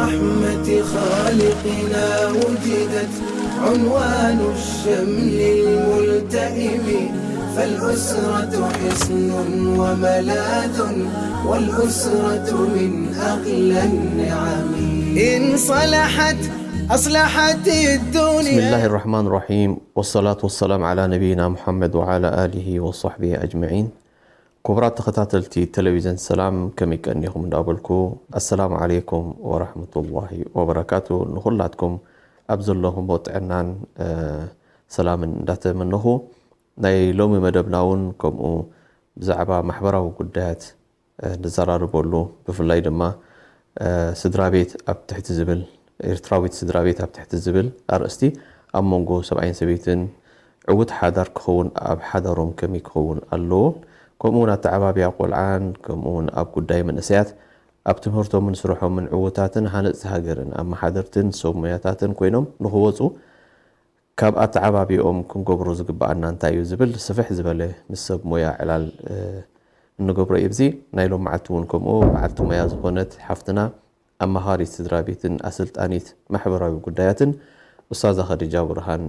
رحمة خالقنا وجدت عنوان الشمل الملتئم، فالأسرة حصن وملاذ، والأسرة من أغلى النعم. إن صلحت أصلحت الدنيا. بسم الله الرحمن الرحيم، والصلاة والسلام على نبينا محمد وعلى آله وصحبه أجمعين. ክቡራት ተኸታተልቲ ቴሌቪዥን ሰላም፣ ከመይ ቀኒኹም እንዳበልኩ፣ ኣሰላሙ ዓለይኩም ወራህመቱላሂ ወበረካቱ። ንኹላትኩም ኣብ ዘለኹሞ ጥዕናን ሰላምን እንዳተመነኹ፣ ናይ ሎሚ መደብና እውን ከምኡ ብዛዕባ ማሕበራዊ ጉዳያት ንዘራርበሉ፣ ብፍላይ ድማ ስድራ ቤት ኣብ ትሕቲ ዝብል፣ ኤርትራዊት ስድራ ቤት ኣብ ትሕቲ ዝብል ኣርእስቲ፣ ኣብ መንጎ ሰብኣይን ሰበይትን ዕዉት ሓዳር ክኸውን ኣብ ሓዳሮም ከመይ ክኸውን ኣለዎ፣ ከምኡ እውን ኣተዓባብያ ቆልዓን ከምኡ እውን ኣብ ጉዳይ መንእሰያት ኣብ ትምህርቶምን ስርሖምን ዕዉታትን ሃነፅቲ ሃገርን ኣመሓደርትን ሰብ ሞያታትን ኮይኖም ንኽወፁ ካብ ኣተዓባብያኦም ክንገብሮ ዝግብኣና እንታይ እዩ ዝብል ስፍሕ ዝበለ ምስ ሰብ ሞያ ዕላል እንገብሮ እዩ። እዚ ናይ ሎም መዓልቲ እውን ከምኡ በዓልቲ ሞያ ዝኾነት ሓፍትና ኣማኻሪት ስድራ ቤትን ኣሰልጣኒት ማሕበራዊ ጉዳያትን ኡስታዛ ኸዲጃ ብርሃን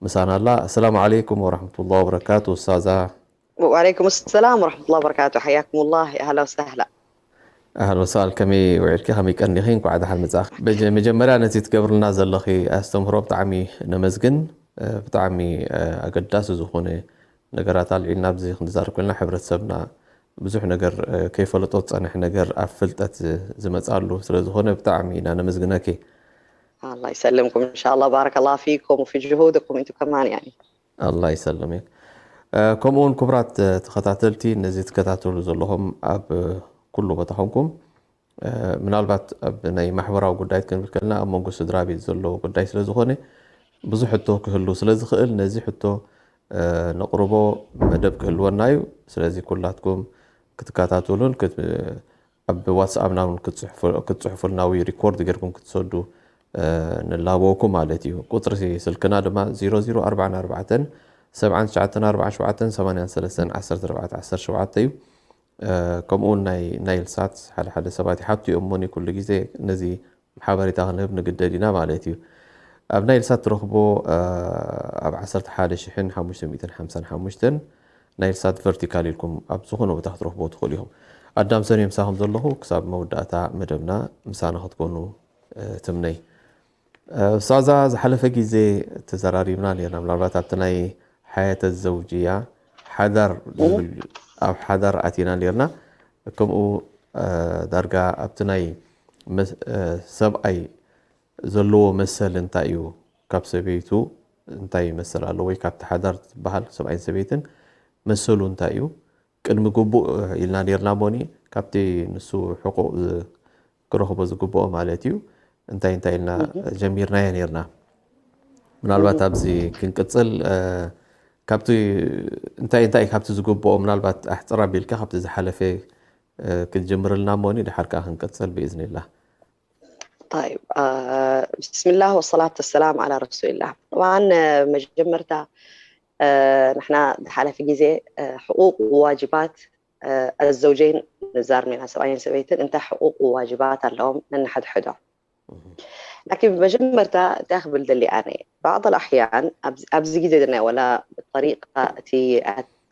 ምሳና ኣላ። ኣሰላሙ ዓለይኩም ወራህመቱላሂ ወበረካቱ ኡስታዛ። وعليكم السلام ورحمة الله وبركاته. حياكم الله، يا أهلا وسهلا. ኣህል ወሳል፣ ከመይ ውዕልኪ? ከመይ ቀኒኺ? እንኳዕ ደሓን መጻእኺ። በጀ- መጀመርያ ነቲ ትገብርልና ዘለኺ ኣስተምህሮ ብጣዕሚ ነመስግን። ብጣዕሚ ኣገዳሲ ዝኾነ ነገራት ኣልዒልና ኣብዚ ክንዛረብ ከለና፣ ሕብረተሰብና ብዙሕ ነገር ከይፈለጦ ዝጸንሕ ነገር ኣብ ፍልጠት ዝመጻሉ ስለ ዝኾነ ብጣዕሚ ኢና ነመስግነኪ። الله يسلمكم إن شاء الله، بارك الله فيكم وفي جهودكم أنتم كمان يعني. ኣላ ይሰልምክ። ከምኡ እውን ክቡራት ተኸታተልቲ፣ ነዚ ትከታተሉ ዘለኹም ኣብ ኩሉ ቦታ ኮንኩም፣ ምናልባት ኣብ ናይ ማሕበራዊ ጉዳይ ክንብል ከለና ኣብ መንጎ ስድራ ቤት ዘሎ ጉዳይ ስለ ዝኾነ ብዙሕ ሕቶ ክህሉ ስለ ዝኽእል፣ ነዚ ሕቶ ነቕርቦ መደብ ክህልወና እዩ። ስለዚ ኩላትኩም ክትከታተሉን ኣብ ዋትስኣፕና እውን ክትፅሕፉልና ወይ ሪኮርድ ጌርኩም ክትሰዱ ንላበወኩም ማለት እዩ። ቁፅሪ ስልክና ድማ ዜሮ ዜሮ ኣርባዓን ኣርባዕተን ሰብዓን ትሽዓተን ኣርባዓን ሸውዓተን ሰማንያን ሰለስተን ዓሰርተ ኣርባዕተ ዓሰርተ ሸውዓተ እዩ። ከምኡ እውን ናይ ናይል ሳት ሓደ ሓደ ሰባት ይሓቱ እዮም እሞኒ ኩሉ ግዜ ነዚ ሓበሬታ ክንህብ ንግደድ ኢና ማለት እዩ። ኣብ ናይል ሳት ትረኽቦ ኣብ ዓሰርተ ሓደ ሽሕን ሓሙሽተ ሚእትን ሓምሳን ሓሙሽተን ናይል ሳት ቨርቲካል ኢልኩም ኣብ ዝኾነ ቦታ ክትረኽቦ ትኽእሉ ኢኹም። ኣዳም ሰንዮ ምሳኹም ዘለኹ ክሳብ መወዳእታ መደብና ምሳና ክትኮኑ ትምነይ። ኡስታዛ፣ ዝሓለፈ ግዜ ተዘራሪብና ኔርና፣ ምናልባት ኣብቲ ናይ ሓያተ ዘውጅያ ሓዳር ዝብል ኣብ ሓዳር ኣቲና ኔርና። ከምኡ ዳርጋ ኣብቲ ናይ ሰብኣይ ዘለዎ መሰል እንታይ እዩ፣ ካብ ሰበይቱ እንታይ መሰል ኣለዎ ወይ ካብቲ ሓዳር ዝበሃል ሰብኣይን ሰበይትን መሰሉ እንታይ እዩ፣ ቅድሚ ግቡእ ኢልና ኔርና እሞኒ፣ ካብቲ ንሱ ሕቁቕ ክረኽቦ ዝግብኦ ማለት እዩ እንታይ እንታይ ኢልና ጀሚርናዮ ኔርና። ምናልባት ኣብዚ ክንቅፅል ካብቲ እንታይ እንታይ ካብቲ ዝግብኦ ምናልባት ኣሕፅር ኣቢልካ ካብቲ ዝሓለፈ ክትጅምርልና እሞኒ፣ ድሓር ከዓ ክንቅፅል ብኢዝኒላ። طيب، بسم الله والصلاة والسلام على رسول الله. طبعا መጀመርታ ንሕና ዝሓለፈ ግዜ ሕቁቅ ዋጅባት ኣዘውጀይን ንዛር ሜና ሰብኣይን ሰበይትን እንታይ ሕቁቅ ዋጅባት ኣለዎም ነንሓድሕዶም። ላኪን መጀመርታ እንታይ ክብል ደሊ ኣነ بعض الأحيان ኣብዚ ግዜ ዘለና ወላ ብጠሪቃ እቲ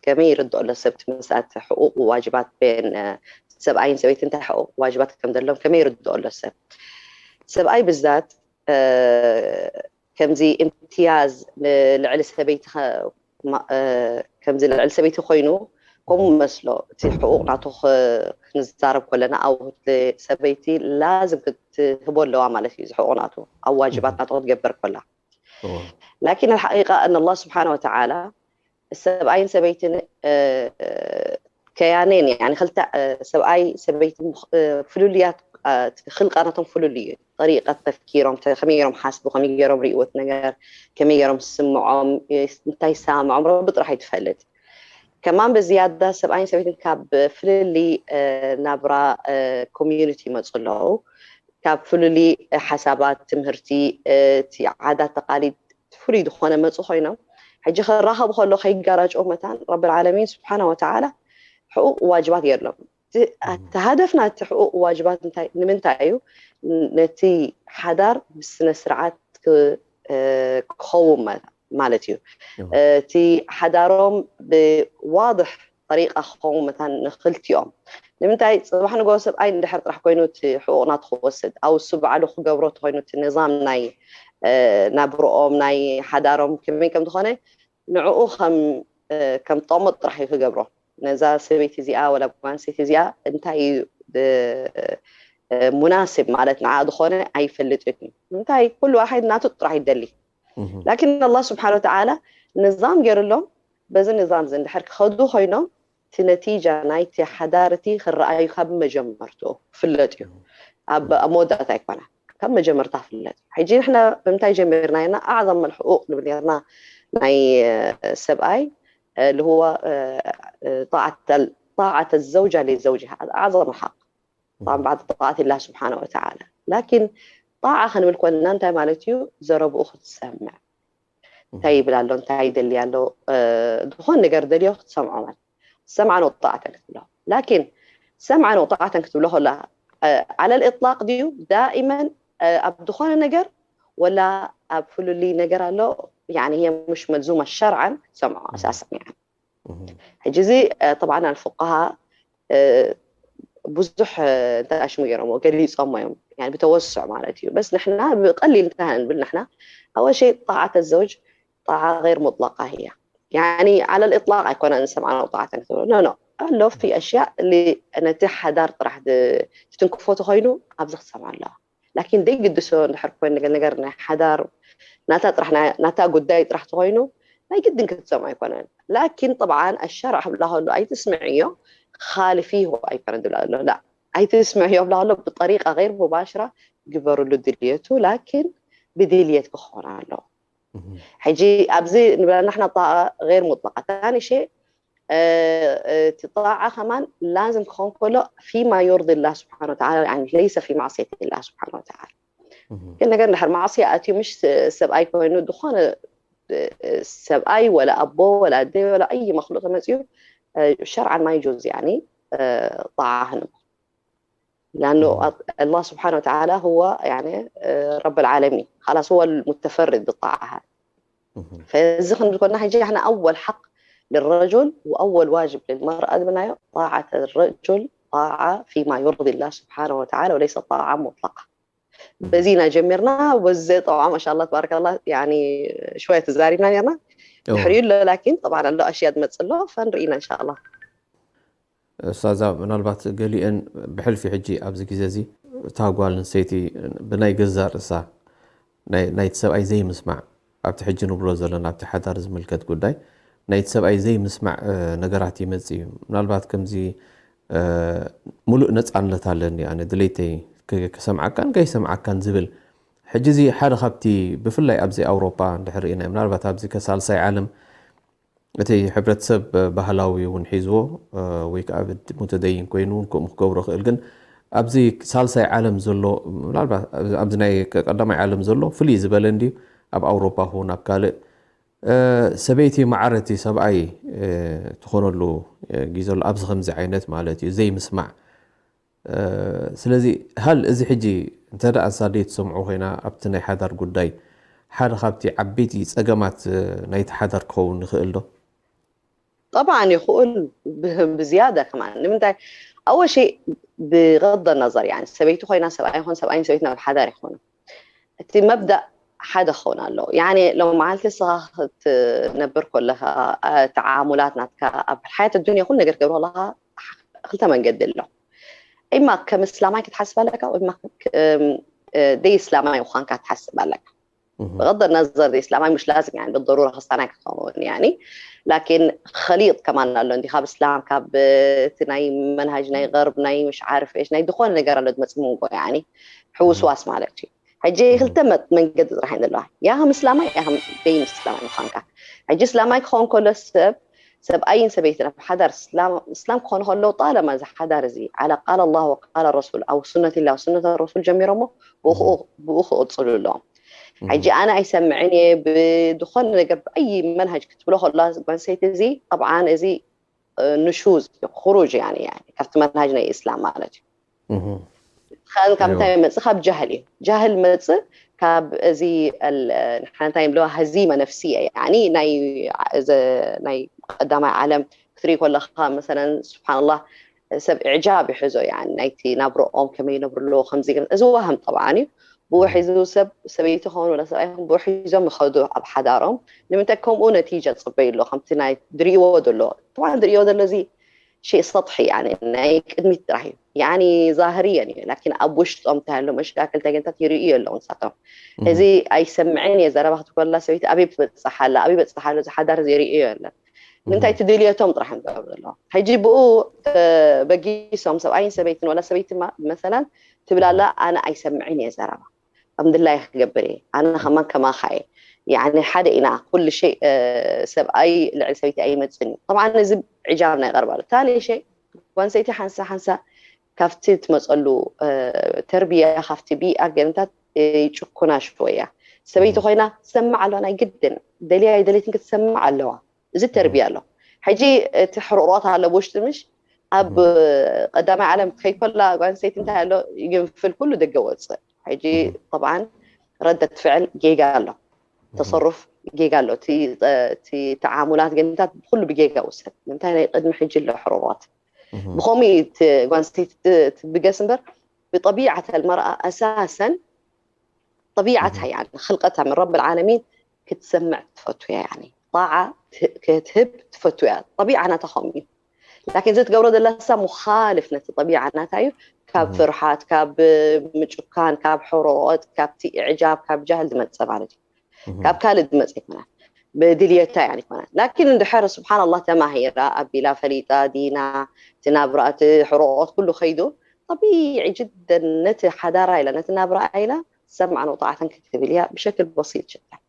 ከመይ ይርድኦ ኣሎ ሰብ እቲ መስኣት ሕቁቅ ዋጅባት ቤን ሰብኣይን ሰበይትን እንታይ ሕቁቅ ዋጅባት ከም ዘለዎም ከመይ ይርድኦ ኣሎ ሰብ ሰብኣይ ብዛት ከምዚ እምትያዝ ንልዕሊ ሰበይቲ ከምዚ ልዕሊ ሰበይቲ ኮይኑ ከምኡ መስሎ እቲ ሕቁቅ ናቱ ክንዛረብ ከለና ኣብ ሰበይቲ ላዝም ክትህቦ ኣለዋ ማለት እዩ። እዚ ሕቁቅ ናቱ ኣብ ዋጅባት ናቱ ክትገብር ከላ ላኪን الحقيقة أن الله سبحانه وتعالى ሰብኣይን ሰበይትን ከያነይን يعني ክልተ ሰብኣይ ሰበይቲ ፍልልያት ክልቃ ናቶም ፍልል እዩ። ጠሪቀት ተፍኪሮም ከመይ ገይሮም ሓስቡ ከመይ ገይሮም ርእይዎ እቲ ነገር ከመይ ገይሮም ዝስምዖም እንታይ ዝሰማምዖም ረቢ ጥራሕ እዩ ትፈልጥ። ከማን ብዝያዳ ሰብኣይን ሰበይትን ካብ ፍልልይ ናብራ ኮሚዩኒቲ ይመፁ ኣለዉ። ካብ ፍልልይ ሓሳባት ትምህርቲ እቲ ዓዳት ተቃሊድ ፍሉይ ዝኾነ መፁ ኮይኖም ሕጂ ክራኸቡ ከሎ ከይጋራጭው መታን ረቢ العالمين سبحانه وتعالى ሕቁቅ ዋጅባት የሎም። እቲ ሃደፍና እቲ ሕቁቅ ዋጅባት ንምንታይ እዩ? ነቲ ሓዳር ብስነ ስርዓት ክኸውን ማለት እዩ። እቲ ሓዳሮም ብዋضሕ ጠሪቃ ክኸውን መታን ንክልቲኦም። ንምንታይ? ፅባሕ ንጎ ሰብኣይ እንድሕር ጥራሕ ኮይኑ እቲ ሕቁቅ ናቱ ክወስድ፣ ኣው እሱ ባዕሉ ክገብሮ ተኮይኑ እቲ ንዛም ናይ ናብርኦም ናይ ሓዳሮም ከመይ ከም ዝኾነ ንዕኡ ከም ከም ጠሞ ጥራሕ እዩ ክገብሮ። ነዛ ሰበይቲ እዚኣ ወላ ጓንሰይቲ እዚኣ እንታይ እዩ ሙናስብ ማለት ንዓ ዝኾነ ኣይፈልጥን እዩ። እንታይ ኩሉ ዋሕድ ናቱ ጥራሕ ይደሊ። ላኪን ኣላህ ስብሓን ወተዓላ ንዛም ገይሩሎም። በዚ ንዛም እዚ እንድሕር ክኸዱ ኮይኖም እቲ ነቲጃ ናይቲ ሓዳር እቲ ክረኣዩ ካብ መጀመርትኡ ክፍለጥ እዩ። ኣብ መወዳእታ ኣይኮነ፣ ካብ መጀመርታ ክፍለጥ እዩ። ሕጂ ንሕና ብምንታይ ጀሚርና ርና ኣዕዛም መልሕቁቅ ንብል ርና ናይ ሰብኣይ ልህዋ ጣዓተ ዘውጃ ሊዘውጅ ኣዕዛም ሓቅ ጣም ባዕድ ጣዓት ላ ስብሓን ወተዓላ። ላኪን ጣዓ ክንብል ኮንና እንታይ ማለት እዩ? ዘረብኡ ክትሰምዕ እንታይ ይብል ኣሎ እንታይ ይደሊ ኣሎ ዝኾን ነገር ደልዮ ክትሰምዖ ማለት ሰምዓን ወጣዕተን ክትብሎ። ላኪን ሰምዓን ወጣዕተን ክትብሎ ከላ ዓለል እጥላቅ ድዩ ዳኢመን ኣብ ዝኾነ ነገር ወላ ኣብ ፍሉልይ ነገር ኣሎ? يعني هي مش ملزومة شرعا ክትሰምዖ ኣሳስን يعني ሕጂ እዚ طبعا الفقهاء ብዙሕ እንታይ ኣሽሙ ገይሮሞ ገሊፆሞ እዮም ብተወስዕ ማለት እዩ። በስ ንሕና ብቀሊል እንታይ ንብል ንሕና أول شيء طاعة الزوج طاعة غير مطلقة هي يعني على الإطلاق ኣይኮነ ንሰምዓ ነው طاعة ክትብሎ ኖ ኖ ኣሎ في أشياء ነቲ ሓዳር ጥራሕ ትትንክፎ ተኮይኑ ኣብዚ ክትሰምዓ ኣለዋ። ላኪን ደይግድሶ እንድሕር ኮይኑ ነገር ናይ ሓዳር ናታ ጥራሕ ናታ ጉዳይ ጥራሕ ተኮይኑ ናይ ግድን ክትሰምዖ ኣይኮነን። ላኪን طبعا الشرع ክብላ ከሎ ኣይትስምዕዮ خالفيه ኣይኮነን ዝብላ ዘሎ ላ ኣይትስምዕዮ ክብላ ከሎ ብጠሪቃ غير مباشرة ግበርሉ ድልየቱ ላኪን ብድልየት ክኾን ኣለዎ። ሕጂ ኣብዚ ንብላ ንሕና ጣዓ غير مطلقة ثاني شيء እቲ ጣዓ ከማን لازم ክኾን ከሎ فيما يرضي الله سبحانه وتعالى يعني ليس في معصية الله سبحانه وتعالى ግን ነገር እንድሕር ማዕስያ ኣትዩ ምሽ ሰብኣይ ኮይኑ ዝኾነ ሰብኣይ ወላ ኣቦ ወላ ኣደ ወላ ኣይ መክሉቅ ተመፅዩ شرعا ما يجوز يعني ጣዓ ክንብል لأنه الله سبحانه وتعالى هو يعني رب العالمين خلاص هو المتفرد بالطاعة هاي فዚ ክንብል ኮና ሕጂ احنا أول حق للرجل وأول واجب للمرأة ዝብልናዮ طاعة الرجل طاعة فيما يرضي الله سبحانه وتعالى وليس طاعة مطلقة በዚና ጀሚርና በዚ طبعا ما شاء الله تبارك الله يعني شوية ተዛሪብና ነርና ድሕሪኡ ኣሎ ላኪን طبعا ኣሎ ኣሽያ ትመፅእ ኣሎ ፈንርኢና إن شاء الله እስታዛ ምናልባት ገሊአን ብሕልፊ ሕጂ ኣብዚ ግዜ እዚ እታ ጓል ኣንስተይቲ ብናይ ገዛእ ርእሳ ናይቲ ሰብኣይ ዘይምስማዕ ኣብቲ ሕጂ ንብሎ ዘለና ኣብቲ ሓዳር ዝምልከት ጉዳይ ናይቲ ሰብኣይ ዘይምስማዕ ነገራት ይመጽእ እዩ። ምናልባት ከምዚ ሙሉእ ነጻነት ኣለኒ ኣነ ድሌተይ ክሰምዓካን ከይሰምዓካን ዝብል ሕጂ እዚ ሓደ ካብቲ ብፍላይ ኣብዚ ኣውሮፓ እንድሕር ርኢና ምናልባት ኣብዚ ከሳልሳይ ዓለም እቲ ሕብረተሰብ ባህላዊ እውን ሒዝዎ ወይ ከዓ ሙተደይን ኮይኑ እውን ከምኡ ክገብሮ ክእል ግን ኣብዚ ሳልሳይ ዓለም ዘሎ ምናልባት ኣብዚ ናይ ቀዳማይ ዓለም ዘሎ ፍልይ ዝበለ እንድዩ ኣብ ኣውሮፓ ክውን ኣብ ካልእ ሰበይቲ ማዕረቲ ሰብኣይ ትኾነሉ ግዜ ኣሎ ኣብዚ ከምዚ ዓይነት ማለት እዩ ዘይምስማዕ ስለዚ ሃል እዚ ሕጂ እንተ ደኣ ንሳ ዘይትሰምዖ ኮይና ኣብቲ ናይ ሓዳር ጉዳይ ሓደ ካብቲ ዓበይቲ ጸገማት ናይቲ ሓዳር ክኸውን ይኽእል ዶ? طبعا ይኽእል ብዝያዳ ከማን ንምንታይ ኣወል ሸይ ብغض النظر يعني ሰበይቲ ኮይና ሰብኣይ ይኹን ሰብኣይን ሰበይትን ኣብ ሓዳር ይኾኑ እቲ መብዳእ ሓደ ክኸውን ኣለዎ يعني ሎም መዓልቲ ንስኻ ክትነብር ከለኻ ተዓሙላት ናትካ ኣብ ሓያት ዱንያ ኩሉ ነገር ክትገብር ከለኻ ክልተ መንገዲ ኣሎ إما ከም እስላማይ ክትሓስብ ኣለካ إما ደይ እስላማይ ምዃንካ ክትሓስብ ኣለካ بغض النظر ደይ እስላማይ مش لازم يعني بالضرورة ክስታናይ ክትኸውን يعني لكن خليط كمان ኣሎ እንዲ ካብ እስላም ካብ እቲ ናይ መንሃጅ ናይ غرب ናይ مش عارف ايش ናይ ዝኾነ ነገር ኣሎ ዝመጽእ መንጎ يعني ሕውስዋስ ማለት እዩ ሕጂ ክልተ መንገዲ ጥራሕ እየን ዘለዋ ያ ከም እስላማይ ያ ከም ደይ እስላማይ ምዃንካ ሕጂ እስላማይ ክኸውን ከሎ ሰብ ሰብኣይን ሰበይትን ኣብ ሓዳር እስላም ክኾኑ ከለዉ ጣለማ እዚ ሓዳር እዚ على قال الله وقال الرسول أو سنة الله وسنة الرسول ጀሚሮሞ ብኡ ክቕፅሉ ኣለዎም ሕጂ ኣነ ኣይሰምዕን እየ ብዝኾነ ነገር ብኣይ መንሃጅ ክትብሎ ከላ ጓንሰይቲ እዚ طبعا እዚ ንሹዝ፣ ክሩጅ፣ ያኒ ካብቲ መንሃጅ ናይ ኢስላም ማለት እዩ። ከን ካብ እንታይ መጽእ? ካብ ጃህል እዩ። ጃህል መጽእ ካብ እዚ ንሓንቲ እንታይ ይብለዋ፣ ሀዚመ ነፍስየ፣ ያኒ ናይ ናይ ቀዳማይ ዓለም ክትርኢ ከለኻ መሰለን ስብሓንላህ ሰብ እዕጃብ ይሕዞ፣ ያኒ ናይቲ ናብረኦም ከመይ ይነብሩ ኣለዎ ከምዚ ገ-፣ እዚ ዋህም ጠብዓን እዩ። ብኡ ሒዙ ሰብ ሰበይቲ ኸውን ወላ ሰብኣይ ኸውን ብኡ ሒዞም ይኸዱ ኣብ ሓዳሮም። ንምንታይ ከምኡ ነቲጃ ጽበዩ ኣሎ ከምቲ ናይ ድርእይዎ ዘሎ ጠብዓን ድርእይዎ ዘሎ እዚ ሸይ ሰጥሒ ያኒ ናይ ቅድሚት ጥራሕ እዩ ያኒ ዛህርየን እዩ ላኪን ኣብ ውሽጦም እንታይ ኣሎ መሻክል ተገንታት ይርእዩ ኣለዉ ንሳቶም። እዚ ኣይሰምዕን እየ ዘረባ ክትኮላ ሰበይቲ ኣበይ ትበፅሓ ኣላ ኣበይ በፅሓ ኣሎ ዝሓዳር ዘይርእዩ የለን። ንምንታይ ትድልየቶም ጥራሕ ንገብር ኣለዎ። ሕጂ ብኡ በጊሶም ሰብኣይን ሰበይትን ወላ ሰበይቲ መሰላን ትብላላ ኣነ ኣይሰምዕን እየ ዘረባ ከምድላይ ክገብር እየ ኣነ ከማን ከማኻ እየ ያኒ ሓደ ኢና ኩሉ ሸይ ሰብኣይ ልዕሊ ሰበይቲ ኣይመፅን እዩ። ጠብዓን እዚ ዕጃብ ናይ ቀርባሉ ታኒ ሸይ ጓንሰይቲ ሓንሳ ሓንሳ ካብቲ ትመፀሉ ተርቢያ ካብቲ ቢኣ ገንታት ይጭኩና ሽወያ ሰበይቲ ኮይና ትሰምዕ ኣለዋ ናይ ግድን ደልያ ኣይደለይትን ክትሰምዕ ኣለዋ። እዚ ተርቢያ ኣሎ። ሕጂ እቲ ሕርቆት ኣሎ ብውሽጢ ምሽ ኣብ ቀዳማይ ዓለም ትኸይ ከላ ጓንሰይቲ እንታይ ኣሎ ይግንፍል ኩሉ ደገ ወፅእ። ሕጂ ጠብዓን ረደት ፍዕል ጌጋ ኣሎ ተሰሩፍ ጌጋ ኣሎ። እቲ ተዓሙላት ገንታት ብኩሉ ብጌጋ ውሰድ ንምንታይ ናይ ቅድሚ ሕጂ ኣሎ ሕርቆት ብኸምኡ ጓንሰይቲ ትብገስ እምበር ብጠቢዓት ኣልመርኣ ኣሳሰን ጠቢዓታ ያ ክልቀታ ምን ረብ ልዓለሚን ክትሰምዕ ትፈቱ እያ ያኒ ጣዓ ክትህብ ትፈቱ እያ። ጠቢዓ ናታ ከምኡ እዩ። ላኪን እዚ ትገብሮ ዘለሳ ሙኻልፍ ነቲ ጠቢዓ ናታ እዩ። ካብ ፍርሓት ካብ ምጭካን ካብ ሕሮቆት ካብቲ እዕጃብ ካብ ጃህል ዝመፀ ማለት እዩ። ካብ ካልእ ዝመፀ ይኮናል ብድልየታ ያ ይኮናል። ላኪን እንድሕር ስብሓን ኣላህ ተማሂራ ኣቢላ ፈሊጣ ዲና እቲ ናብራ እቲ ሕሮቆት ኩሉ ከይዱ ጠቢዒ ጅደን ነቲ ሓዳራ ኢላ ነቲ ናብራ ኢላ ሰምዓ ንውጣዓተን ክትብል እያ ብሸክል በሲጥ ጅደን።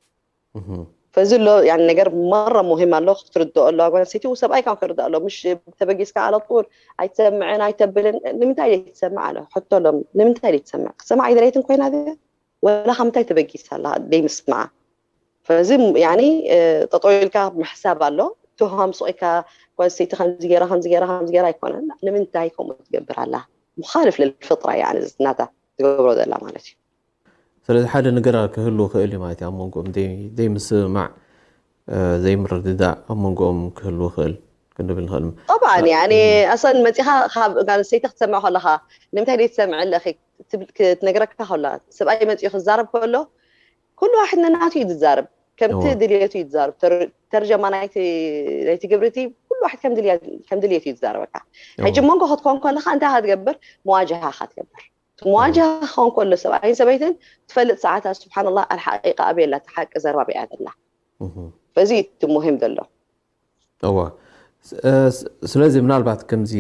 ፈዚ ኣሎ ያኒ ነገር መረ ሙሂም ኣሎ ክትርድኦ ኣለዋ ጓል ኣንስተይቲ ሰብኣይ ካን ክርድእ ኣሎ ምሽ ተበጊስካ ኣለ ጡል ኣይትሰምዕን ኣይተብልን ንምንታይ ደይ ትሰምዕ ኣለ ሕቶ ኣሎም ንምንታይ ደይ ትሰምዕ ክትሰምዕ ኣይደለይትን ኮይና ድያ ወላ ካብ ምንታይ ተበጊሳ ኣላ ደይ ምስምዓ ፈዚ ያኒ ጠጠው ኢልካ ምሕሳብ ኣሎ ትሃም ሱቕ ኢልካ ጓል ኣንስተይቲ ከምዚ ገይራ ከምዚ ገይራ ከምዚ ገይራ ኣይኮነን ንምንታይ ከምኡ ትገብር ኣላ ሙኻልፍ ልልፍጥራ ያኒ ናታ ትገብሮ ዘላ ማለት እዩ ስለዚ ሓደ ነገር ክህሉ ክእል እዩ ማለት እዩ ኣብ መንጎኦም ዘይምስምማዕ ዘይምርድዳእ ኣብ መንጎኦም ክህሉ ክእል ክንብል ንኽእል ጠብዓን ያኒ ኣሰን መፂኻ ካብ ጋንስተይቲ ክትሰምዕ ከለኻ ንምንታይ ደይ ትሰምዕ ኣለኺ ክትነግረካ ከላ ሰብኣይ መፂኡ ክዛረብ ከሎ ኩሉ ዋሕድ ነናቱ እዩ ዝዛረብ ከምቲ ድልየቱ እዩ ዝዛረብ ተርጀማ ናይቲ ግብርቲ ኩሉ ዋሕድ ከም ድልየቱ እዩ ዝዛረበካ ሕጂ መንጎ ክትኮን ከለኻ እንታይ ክትገብር መዋጅሃ ክትገብር መዋጃ ክኸውን ከሎ ሰብኣይን ሰበይትን ትፈልጥ ሰዓታ ስብሓንላ ኣልሓቂቃ ኣበይ ኣላ ሓቂ ዘርባ ኣበይ ኣላ በዚ እቲ ሙሂም ዘሎ እዋ ስለዚ ምናልባት ከምዚ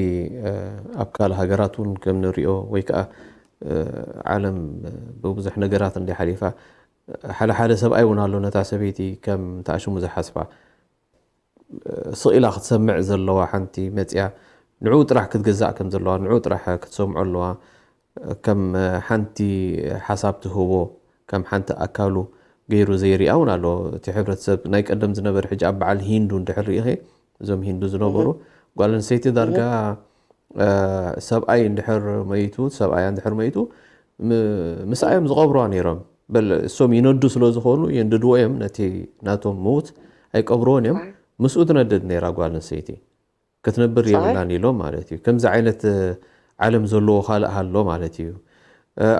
ኣብ ካልእ ሃገራት እውን ከም ንሪኦ ወይ ከዓ ዓለም ብብዙሕ ነገራት እንዲ ሓሊፋ ሓደ ሓደ ሰብኣይ እውን ኣሎ ነታ ሰበይቲ ከም ተኣሽሙ ዝሓስባ ስቕ ኢላ ክትሰምዕ ዘለዋ ሓንቲ መፅያ ንዕኡ ጥራሕ ክትገዛእ ከም ዘለዋ ንዕኡ ጥራሕ ክትሰምዖ ኣለዋ ከም ሓንቲ ሓሳብ ትህቦ ከም ሓንቲ ኣካሉ ገይሩ ዘይሪኣ እውን ኣሎ እቲ ሕብረተሰብ ናይ ቀደም ዝነበረ ሕጂ ኣብ በዓል ሂንዱ እንድሕር ርኢኸ እዞም ሂንዱ ዝነበሩ ጓል ኣንስተይቲ ዳርጋ ሰብኣይ እንድሕር መይቱ ሰብኣያ እንድሕር መይቱ ምስኣ እዮም ዝቐብርዋ ነይሮም በል እሶም ይነዱ ስለ ዝኾኑ የንድድዎ እዮም ነቲ ናቶም ምውት ኣይቀብርዎን እዮም ምስኡ ትነድድ ነይራ ጓል ኣንስተይቲ ክትነብር የብላን ኢሎም ማለት እዩ ከምዚ ዓይነት ዓለም ዘለዎ ካልእ ሃሎ ማለት እዩ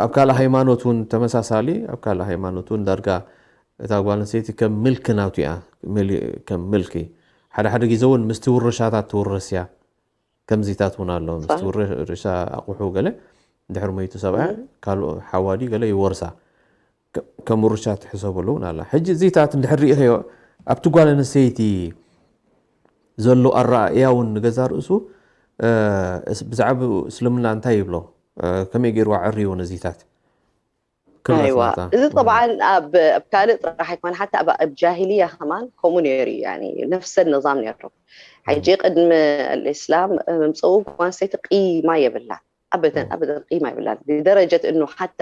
ኣብ ካልእ ሃይማኖት እውን ተመሳሳሊ ኣብ ካልእ ሃይማኖት እውን ዳርጋ እታ ጓል ኣንስተይቲ ከም ምልኪ ናቱ እያ ከም ምልኪ ሓደ ሓደ ግዜ እውን ምስቲ ውርሻታት ትውርስ እያ ከምዚታት እውን ኣሎ ምስቲ ውርሻ ኣቑሑ ገለ ድሕር መይቱ ሰብኣያ ካልኦ ሓዋዲ ገለ ይወርሳ ከም ውርሻ ትሕሰበሉ እውን ኣላ ሕጂ እዚታት እንድሕር ርኢኸዮ ኣብቲ ጓል ኣንስተይቲ ዘሎ ኣረኣእያ እውን ንገዛ ርእሱ ብዛዕባ እስልምና እንታይ ይብሎ ከመይ ገይርዋ ዕርይዎ ነዚታት ኣይዋ እዚ ጠብዓን ኣብ ኣብ ካልእ ጥራሕ ኣይኮነ ሓታ ኣብ ኣብ ጃሂልያ ከማን ከምኡ ነይሩ እዩ ያኒ ነፍሰ ነዛም ነይሩ ሕጂ ቅድሚ ኣልእስላም ምምፅኡ ጓንስተይቲ ቂማ የብላ ኣበደን ኣበደን ቂማ የብላ ብደረጀት እኑ ሓታ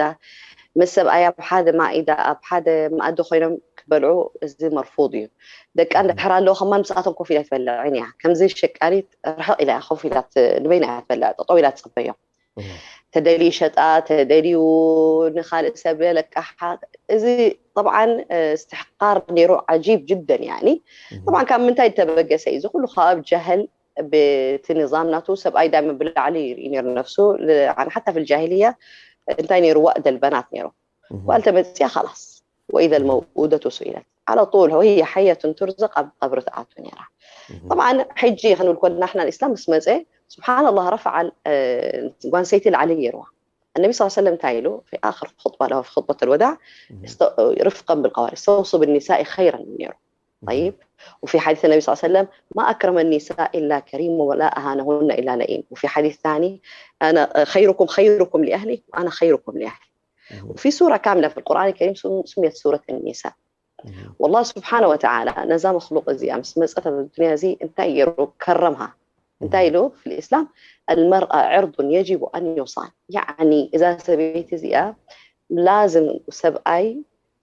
ምስ ሰብኣያ ኣብ ሓደ ማኢዳ ኣብ ሓደ መኣዲ ኮይኖም ክበልዑ እዚ መርፉድ እዩ። ደቃ እንድሕር ኣለዎ ከማን ምስኣቶም ኮፍ ኢላ ኣይትበልዕን እያ። ከምዚ ሸቃሊት ርሕቕ ኢላ እያ ኮፍ ኢላ ት- ንበይና እያ ትበልዕ፣ ጠጠው ኢላ ትፅበዮም። ተደልዩ ይሸጣ፣ ተደልዩ ንኻልእ ሰብ ለቃሓ። እዚ طبعا استحقار ነይሩ عجيب جدا يعني. طبعا ካብ ምንታይ ዝተበገሰ እዩ እዚ ኩሉ? ካብ ጀህል። ብቲ ንዛም ናቱ ሰብኣይ ዳይመ ብላዕሊ ይርኢ ነይሩ ነፍሱ። ሓታ في الجاهلية እንታይ ነይሩ? وأد البنات ነይሩ። ጓል ተመፅያ خلاص وإذا الموءودة سئلت على طول هي حية ترزق ኣብ ቀብሪ ትኣቱ ነይራ። طبعا ሕጂ ክንብል ኮልና ንሕና الإسلام ምስ መፀ سبحان الله رفع ال- ጓል ኣንስተይቲ ላዕሊ ገይርዋ። النبي صلى الله عليه وسلم እንታይ ኢሉ في آخر خطبة له في خطبة الوداع است- رفقا بالقوارير استوصوا بالنساء خيرا ነይሩ። طيب وفي حديث النبي صلى الله عليه وسلم ما أكرم النساء إلا كريم ولا أهانهن إلا لئيم وفي حديث ثاني أنا خيركم خيركم لأهله وأنا خيركم لأهلي وفي سورة كاملة في القرآن الكريم سم- سميت سورة النساء والله سبحانه وتعالى ነዛ መክሉቅ እዚኣ ምስ መፀት ኣብ ዱንያ እዚ እንታይ ገይሩ ከረምሃ እንታይ ኢሉ في الإسلام المرأة عرض يجب أن يصان يعني እዛ ሰበይቲ እዚኣ ላዝም ሰብኣይ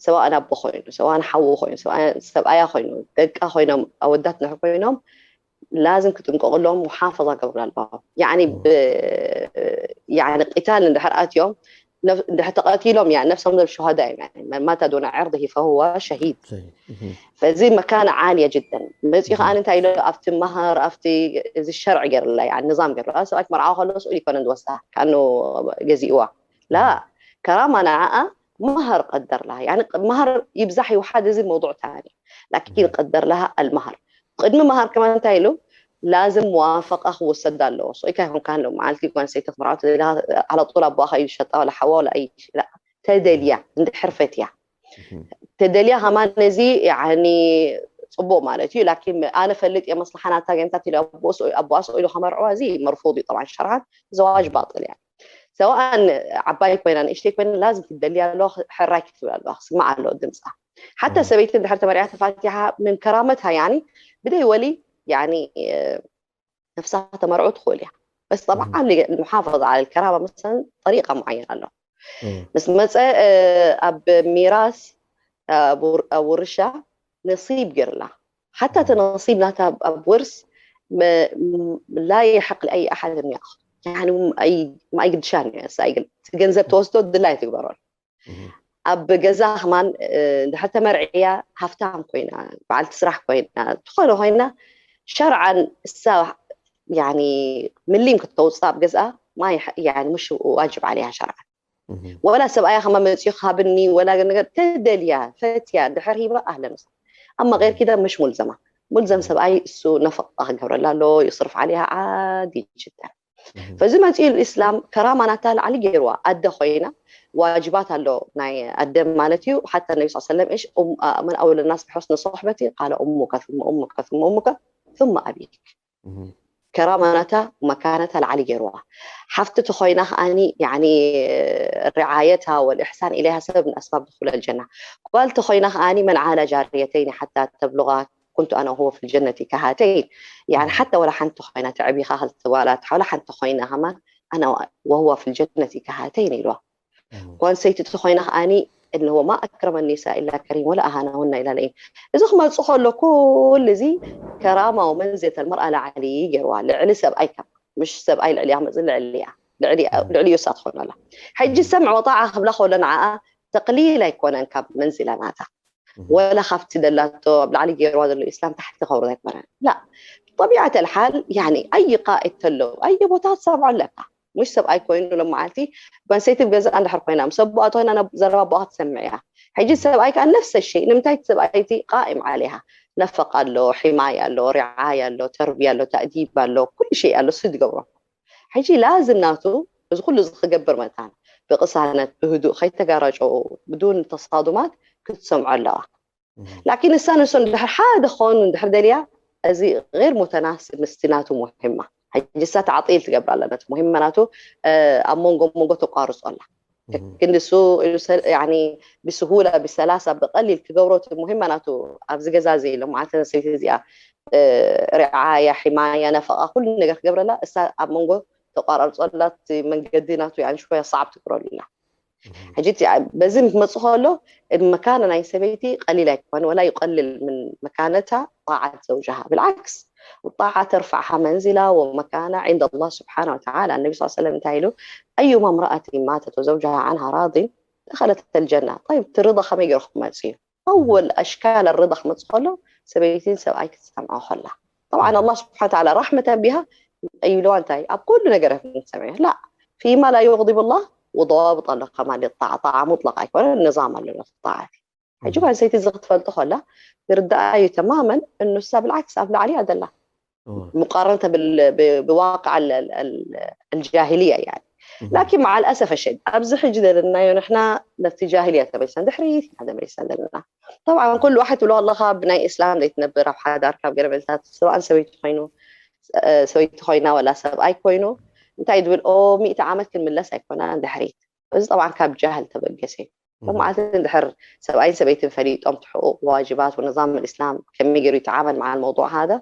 سواء ኣቦ ኮይኑ سواء ሓዉ ኮይኑ سواء ሰብኣያ ኮይኑ ደቃ ኮይኖም ኣወዳት ንድሕር ኮይኖም ላዝም ክጥንቀቁሎም ሙሓፈዛ ገብሩ ኣለዎም يعني ብ يعني قتال እንድሕር ኣትዮም እንድሕር ተቐቲሎም يعني ነፍሶም ذل شهداء እዮም يعني من مات دون عرضه فهو شهيد فዚ መካነ ዓልየ جدا መፂኡ ከዓ እንታይ ኢሉ ኣብቲ ማህር ኣብቲ እዚ ሸርዕ ገይርላ يعني ንዛም ገይርላ ሰብኣይ ክመርዓዋ ከሎ ስኡል ይኮነን ዝወስዳ ካኑ ገዚእዋ ላ ከራማ ንዓኣ ማህር ቀደርላ يعني ማህር ይብዛሕ ይውሓድ እዚ موضوع ثاني لكن ቀደር لها المهر ቅድሚ ማህር ከማን እንታይ ኢሉ ላዝም ሙዋፈቃ ክወሰድ ኣለዎ ሰብኣይካ ይኮንካ ሎ መዓልቲ ጓል ኣንስተይቲ ክትመርዓው ተደሊኻ على طول ኣቦኣ ከይሸጣ ወላ ሓዋ ወላ ኣይ ተደልያ እንድሕር ፈትያ ተደልያ ከማን እዚ يعني ፅቡቅ ማለት እዩ ላኪን ኣነ ፈልጥ እየ መስልሓ ናታ ገንታት ኢሉ ኣቦኣ ስኡ ኢሉ ከመርዕዋ እዚ መርፉድ እዩ طبعا شرعا زواج باطل يعني سواء ዓባይ ኮይና ንእሽተይ ኮይና ላዝም ክትደልያ ኣለዋ ሕራይ ክትብል ኣለዋ ክስማዕ ኣለዎ ድምፃ ሓታ ሰበይቲ እንድሕር ተመርዕያ ተፋቲሓ من كرامتها يعني ብደይ ወሊ يعني ነፍሳ ከተመርዑ ትኽእል እያ بس طبعا لمحافظة على الكرامة مثلا طريقة معينة ኣለዋ ምስ መፀ ኣብ ሚራስ ኣብ ውርሻ ነሲብ ገይርላ ሓታ እቲ ነሲብ ናታ ኣብ ውርስ لا يحق لأي أحد أن يأخذ يعني ኣይግድሻን እዩ ገንዘብ ተወስዶ ድላይ ትግበረሉ ኣብ ገዛ ከማን እንድሕር ተመርዕያ ሃፍታም ኮይና በዓልቲ ስራሕ ኮይና ዝኾነ ኮይና ሸርዓን እሳ يعني ምሊም ክተውፅእ ኣብ ገዝኣ ما يح- يعني مش واجب عليها شرعا ولا ሰብኣያ ከማ መፅኡ ሃብኒ ولا ነገር ተደልያ ፈትያ ድሕር ሂባ ኣህለን وسهلا أما غير كده مش ملزمة ملزم ሰብኣይ እሱ ነፈቃ ክገብረላ ኣሎ يصرف عليها عادي جدا فዚ መፅኡ الإسلام كرامة ናታ ላዕሊ ገይርዋ ኣደ ኮይና واجبات ኣሎ ናይ ኣደ ማለት እዩ حتى النبي صلى الله عليه وسلم إيش أم من أولى الناس بحسن صحبتي قال أمك ثم أمك ثم أمك ثم أبيك كرامة ናታ መካነታ ላዕሊ ገይርዋ ሓፍቲ ተኾይና ከዓኒ يعني رعايتها والإحسان إليها سبب من أسباب دخول الجنة ጓል ተኾይና ከዓኒ من عال جاريتين حتى تبلغا كنت أنا وهو في الجنة كهاتين يعني حتى ولا ሓንቲ ኮይና ተዕቢኻ ክልተ ጓላት ሓውላ ሓንቲ ኮይና ከማን أنا وهو في الجنة كهاتين ኢልዋ ጓል ሰይቲ ተኾይና ከዓኒ إنه ما أكرم النساء إلا كريم ولا أهانهن إلا لئيم እዚ ክመፅእ ከሎ ኩሉ እዚ كرامة ومنزلة المرأة ላዕሊ ገይርዋ ልዕሊ ሰብኣይ ከማ مش ሰብኣይ ልዕሊኣ መፅእ ልዕሊኣ ልዕሊኡ እሳ ትኾኖ ኣላ ሕጂ سمع وطاعة ክብላ ከሎ ንዓኣ ተቕሊል ኣይኮነን ካብ መንዝላ ናታ ወላ ካብቲ ደላቶ ኣብ ላዕሊ ገይርዋ ዘሎ ኢስላም ታሕቲ ከውርዳ ኣይኮነን ላ طبيعة الحال يعني أي قائد ተሎ ኣየ ቦታ ትሰምዖ ኣለካ مش ሰብኣይ ኮይኑ ሎም መዓልቲ ጓንሰይቲ ብገዛ እንድሕር ኮይና ምስ ኣቦኣ ተኮይና ዘረባ ኣቦኣ ክትሰምዕ እያ ሕጂ ሰብኣይ ከዓ نفس الشيء ንምንታይ ሰብኣይቲ قائم عليها نفقة ኣሎ حماية ኣሎ رعاية ኣሎ تربية ኣሎ تأديب ኣሎ ኩሉ شيء ኣሎ እሱ ዝገብሮ ሕጂ ላዝም ናቱ እዚ ኩሉ እዚ ክገብር መታን ብቅሳነት ብህዱእ ከይተጋረጨው ብዱን ተሳዱማት ክትሰምዖ ኣለዋ ላኪን እሳ ንሱ እንድሕር ሓደ ክኸውን እንድሕር ደልያ እዚ غير متناسب ምስቲ ናቱ ሙሂማ ሕጂ እሳ ተዓጢል ትገብር ኣላ ነቲ ሙሂማ ናቱ ኣብ መንጎ መንጎ ተቋርጾ ኣላ ክንዲ እሱ ብስሁላ ብሰላሳ ብቀሊል ክገብሮ እቲ ሙሂማ ናቱ ኣብዚ ገዛ እዚ ኢሎም ማለት ነሰይቲ እዚኣ ርዓያ ሒማያ ነፈቃ ኩሉ ነገር ክገብረላ እሳ ኣብ መንጎ ተቋራርጾላ እቲ መንገዲ ናቱ يعني شوية صعب ትግረሉ ኢላ ሕጂ በዚ ምስ መፅእ ከሎ መካነ ናይ ሰበይቲ ቀሊል ኣይኮነ ወላ ይቀልል ምን መካነታ ጣዓት ዘውጃሃ ብልዓክስ ጣዓ ተርፋዕሃ መንዚላ ወመካና عند الله سبحانه وتعالى النبي صلى الله عليه وسلم እንታይ ኢሉ أيما امرأة ماتت وزوجها عنها راض دخلت الجنة طيب እቲ ርضا ከመይ ገይሩ ክመፅእ እዩ أول أشكال الرضا ክመፅእ ከሎ ሰበይትን ሰብኣይ ክትሰምዖ ከላ طبعا الله سبحانه وتعالى رحمة بها ይብልዋ እንታይ ኣብ ኩሉ ነገር ንሰምዕ ላ فيما لا يغضب الله وضوابط ኣሎ ከማን ጣዓ ጣዓ ሙጥለቅ ኣይኮነ ንዛም ኣለና ጣዓት ሕጂ ጓል ሰይቲ እዚ ክትፈልጦ ከላ ይርዳኣ እዩ ተማመን እኑሳ ብልዓክስ ኣብ ላዕሊ ኣደላ مقارنة بواقع الجاهلية يعني لكن مع الأسف الشديد ኣብዚ ሕጂ ዘለናዮ ንሕና ነቲ ጃሂልያ ተመሊስና ድሕሪት ኢና ተመሊስና ዘለና طبعا كل واحد ትብሎ ኣለኻ ብናይ እስላም ዘይትነብር ኣብ ሓዳር ካብ ገለ መልታት ሰብኣን ሰበይቲ ኮይኑ ሰበይቲ ኮይና ወላ ሰብኣይ ኮይኑ እንታይ ድብል ኦ ሚእቲ ዓመት ክንምለስ ኣይኮና ድሕሪት እዚ طبعا ካብ ጃህል ተበገሰ እዩ መዓልቲ እንድሕር ሰብኣይን ሰበይትን ፈሊጦም ትሕቁቅ ዋጅባት ወነዛም الإسلام ከመይ ገይሩ ይተዓመል مع الموضوع هذا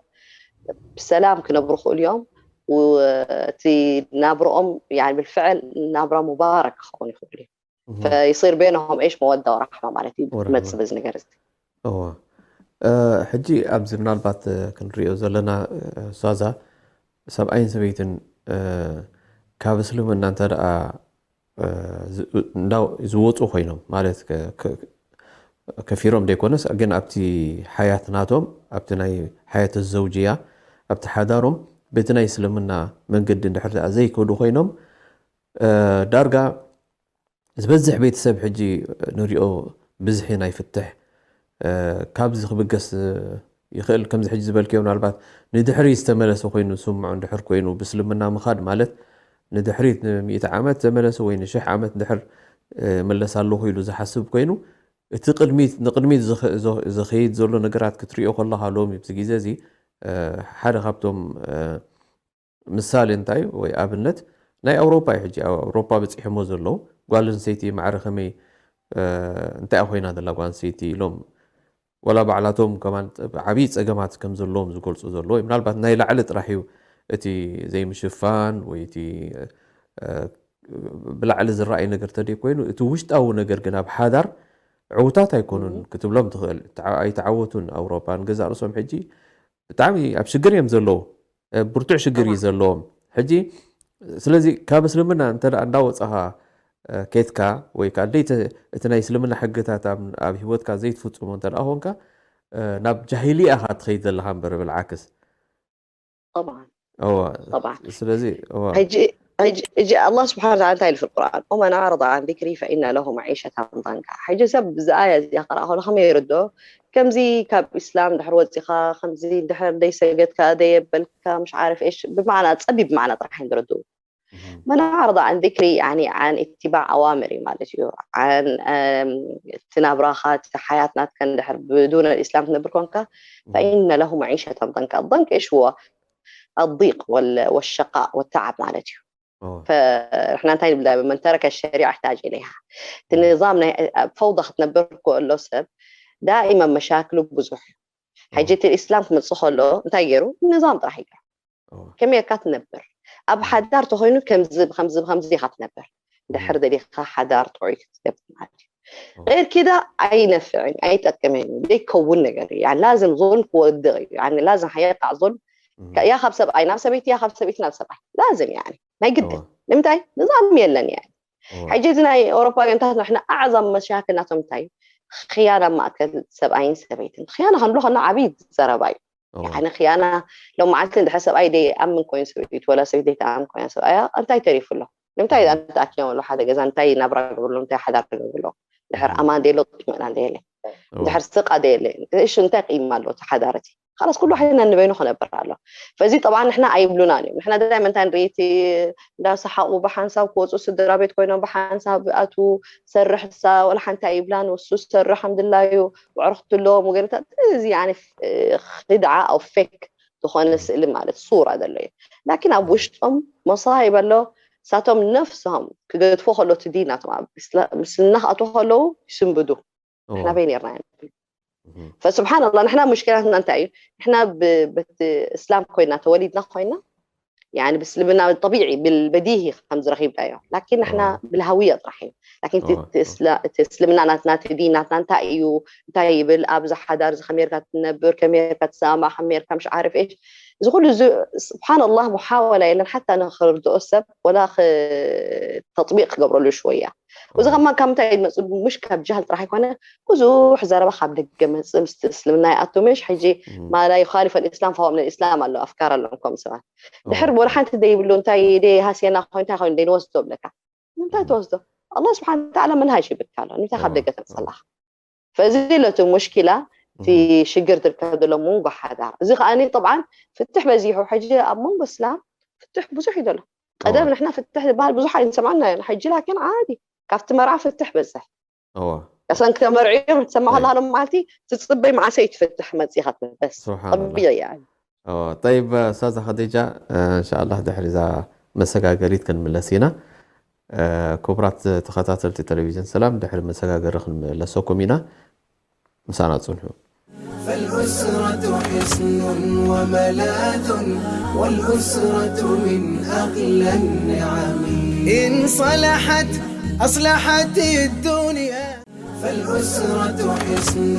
ብሰላም ክነብሩ ክእሉ እዮም እቲ ናብርኦም بالفعل ናብራ ሙባረክ ክኸውን ይኽእል እዩ فيصير بينهم ايش مودة ورحمة ማለት እዩ መፅእ በዚ ነገር እዚ እዋ ሕጂ ኣብዚ ምናልባት ክንሪኦ ዘለና ኡስታዛ ሰብኣይን ሰበይትን ካብ እስልምና እንተ ደኣ ዝወፁ ኮይኖም ማለት ከፊሮም ዘይኮነስ ግን ኣብቲ ሓያት ናቶም ኣብቲ ናይ ሓያት ዘውጅያ ኣብቲ ሓዳሮም በቲ ናይ እስልምና መንገዲ እንድሕር ደኣ ዘይከዱ ኮይኖም ዳርጋ ዝበዝሕ ቤተሰብ ሕጂ ንሪኦ ብዝሒ ናይ ፍትሕ ካብዚ ክብገስ ይኽእል ከምዚ ሕጂ ዝበልክዮ ምናልባት ንድሕሪ ዝተመለሰ ኮይኑ ዝስምዖ እንድሕር ኮይኑ ብስልምና ምኻድ ማለት ንድሕሪት ንሚእቲ ዓመት ዘመለሰ ወይ ንሽሕ ዓመት እንድሕር መለስ ኣለኹ ኢሉ ዝሓስብ ኮይኑ እቲ ቅድሚት ንቅድሚት ዝኸይድ ዘሎ ነገራት ክትሪኦ ከለካ ሎሚ ብዚ ግዜ እዚ ሓደ ካብቶም ምሳሌ እንታይ ወይ ኣብነት ናይ ኣውሮፓ እዩ ሕጂ ኣብ ኣውሮፓ በፂሖሞ ዘለዉ ጓል ኣንስተይቲ ማዕረ ከመይ እንታይ ኮይና ዘላ ጓል ኣንስተይቲ ኢሎም ወላ ባዕላቶም ከማን ዓብዪ ፀገማት ከም ዘለዎም ዝገልፁ ዘለዉ ምናልባት ናይ ላዕሊ ጥራሕ እዩ እቲ ዘይምሽፋን ወይ እቲ ብላዕሊ ዝረኣይ ነገር ተደይ ኮይኑ እቲ ውሽጣዊ ነገር ግን ኣብ ሓዳር ዕውታት ኣይኮኑን ክትብሎም ትኽእል ኣይተዓወቱን ኣውሮፓ ንገዛእ ርእሶም ሕጂ ብጣዕሚ ኣብ ሽግር እዮም ዘለዉ ብርቱዕ ሽግር እዩ ዘለዎም ሕጂ ስለዚ ካብ እስልምና እንተ እንዳወፃኻ ኬትካ ወይ ከዓ ደይ እቲ ናይ እስልምና ሕግታት ኣብ ሂወትካ ዘይትፍፅሞ እንተ ኮንካ ናብ ጃሂልያ ኢኻ ትኸይድ ዘለካ እምበር ብልዓክስ طبعا طبعا ስለዚ ሕጂ ሕጂ الله سبحانه وتعالى እንታይ ኢሉ في القرآن ومن أعرض عن ذكري فإن له معيشة ضنكا ሕጂ ሰብ ብዚ ኣያ እዚኣ ክረኣ ከሎ ከመይ ይርድኦ ከምዚ ካብ ኢስላም ድሕር ወፂኻ ከምዚ ድሕር ደይሰገድካ ደየበልካ مش عارف ايش ብማዕና ፀቢብ ብማዕና ጥራሕ እዮም ዝርድኡ من أعرض عن ذكري يعني عن اتباع أوامري ማለት እዩ عن እቲ ናብራኻ እቲ ሓያት ናትካ እንድሕር ብዱን الإسلام ትነብር ኮንካ فإن له معيشة ضنكا الضنك ايش هو الضيق والشقاء والتعب ማለት እዩ فاحنا እንታይ ንብል دائما من ترك الشريعة احتاج إليها እቲ ንዛም ናይ ፈውዳ ክትነብር ከሎ ሰብ دائما መሻክሉ ብዙሕ እዩ ሕጂ እቲ الإسلام ክመፅእ ከሎ እንታይ ገይሩ ንዛም ጥራሕ ይገሩ ከመይ ጌርካ ትነብር ኣብ ሓዳር ተኮይኑ ከምዚ ከምዚ ከምዚ ኢካ ትነብር ድሕር ደሊካ ሓዳር ጥዑይ ክትገብር ማለት እዩ غير كده ኣይነፍዕን ኣይጠቅምን ዘይከውን ነገር እዩ يعني لازم ظلم ክወድቕ እዩ يعني لازم هيقع ظلم ያ ካብ ሰብኣይ ናብ ሰበይቲ ያ ካብ ሰበይቲ ናብ ሰብኣይ لازم يعني ናይ ግድን ንምንታይ ንዛም የለን يعني ሕጂ እዚ ናይ ኣውሮፓውያንታት ንሕና ኣዕዛም መሻክል ናቶም እንታይ እዩ ክያና ማእከል ሰብኣይን ሰበይትን ክያና ክንብሎ ከና ዓብዪ ዘረባ እዩ يعني خيانة لو معلت عند حسب أي دي أمن كوين سويت ولا سويت دي تأمن كوين سو أيا أنت أي تعرف له لم تاي أنت أكيد ولا حدا جزا أنت أي نبرة قبل لهم تاي حدا قبل له دحر أمان دي لو تكمل عن دي لي دحر ثقة دي لي إيش أنت قيمة له تحضرتي خلاص كل واحد هنا نبينه خلينا برا له فزي طبعا إحنا أي بلونا اليوم إحنا دائما تنريتي እንዳሰሓቑ ብሓንሳብ ክወፁ ስድራ ቤት ኮይኖም ብሓንሳብ ኣቱ ሰርሕ ሳ ወላ ሓንቲ ኣይብላን ወሱ ዝሰርሕ ከም ድላዩ ኣዕሩኽቲ ኣለዎም ወገንታት እዚ يعني خدعة أو fake ዝኾነ ስእሊ ማለት صورة ዘሎ እዩ لكن ኣብ ውሽጦም مصائب ኣሎ ሳቶም ነፍሶም ክገድፎ ከሎ እቲ ዲን ናቶም ኣብ ምስልና ክኣትዎ ከለዉ ይስንብዱ ንሕና በይ ነርና فسبحان الله ንሕና مشكلاتنا እንታይ እዩ ንሕና በቲ እስላም ኮይና ተወሊድና ኮይና يعني ብእስልምና ጠቢዒ ብልበዲሂ ከም ዝረኺብናዮ ላኪን ንሕና ብልሃውያ ጥራሕ እዩ ላኪን እቲ እስልምና ናትና እቲ ዲን ናትና እንታይ እዩ እንታይ ይብል ኣብዚ ሓዳር እዚ ከመርካ ትነብር ከመርካ ትሰማማዕ ከመርካ مش عارف ايش እዚ ኩሉ እዚ سبحان الله محاولة የለን ሓታ ንክርድኦ ሰብ ወላ ተጥቢቅ ክገብረሉ ሽወያ እዚ ከማን ካብ ምንታይ መፅእ ምሽ ካብ ጃህል ጥራሕ ኣይኮነ ብዙሕ ዘረባ ካብ ደገ መፅእ ምስቲ እስልምና ይኣቱ ምሽ ሕጂ ما لا يخالف الاسلام فهو من الاسلام ኣሎ ኣፍካር ኣለዎም ከም ሰባት ድሕር ወላ ሓንቲ ዘይብሉ እንታይ ደይ ሃስየና ኮይኑ እንታይ ኮይኑ ደይ ንወስዶ ብለካ እንታይ ትወስዶ ኣላ ስብሓን ተዓላ መንሃጅ ይብልካ ኣሎ ንምንታይ ካብ ደገ ተምፅእ ኣለካ ፈዚ ለቱ ሙሽኪላ እቲ ሽግር ትርከብ ዘሎ መንጎ ሓዳር እዚ ከዓኒ ጠብዓን ፍትሕ በዚሑ ሕጂ ኣብ መንጎ እስላም ፍትሕ ብዙሕ እዩ ዘሎ ቀደም ንሕና ፍትሕ ዝበሃል ብዙሕ ኣይንሰምዓና ኢና ሕጂ ላኪን ዓዲ ካብቲ መርዓ ፍትሕ በዝሕ እዋ ከሰን ክተመርዕዮም ትሰማዕ ከለሃሎም መዓልቲ ትፅበይ መዓሰይ ትፍትሕ መፂኻ ትበስ ስብሓንላ ጠቢዕ እያ እዋ ጠይብ ኡስታዛ ኸዲጃ እንሻላ ድሕሪ እዛ መሰጋገሪት ክንምለስ ኢና ክቡራት ተኸታተልቲ ቴሌቪዥን ሰላም ድሕሪ መሰጋገሪ ክንምለሰኩም ኢና ምሳና ፅንሑ فالأسرة حصن وملاذ والأسرة من أغلى النعم إن صلحت أصلحت الدنيا فالأسرة حصن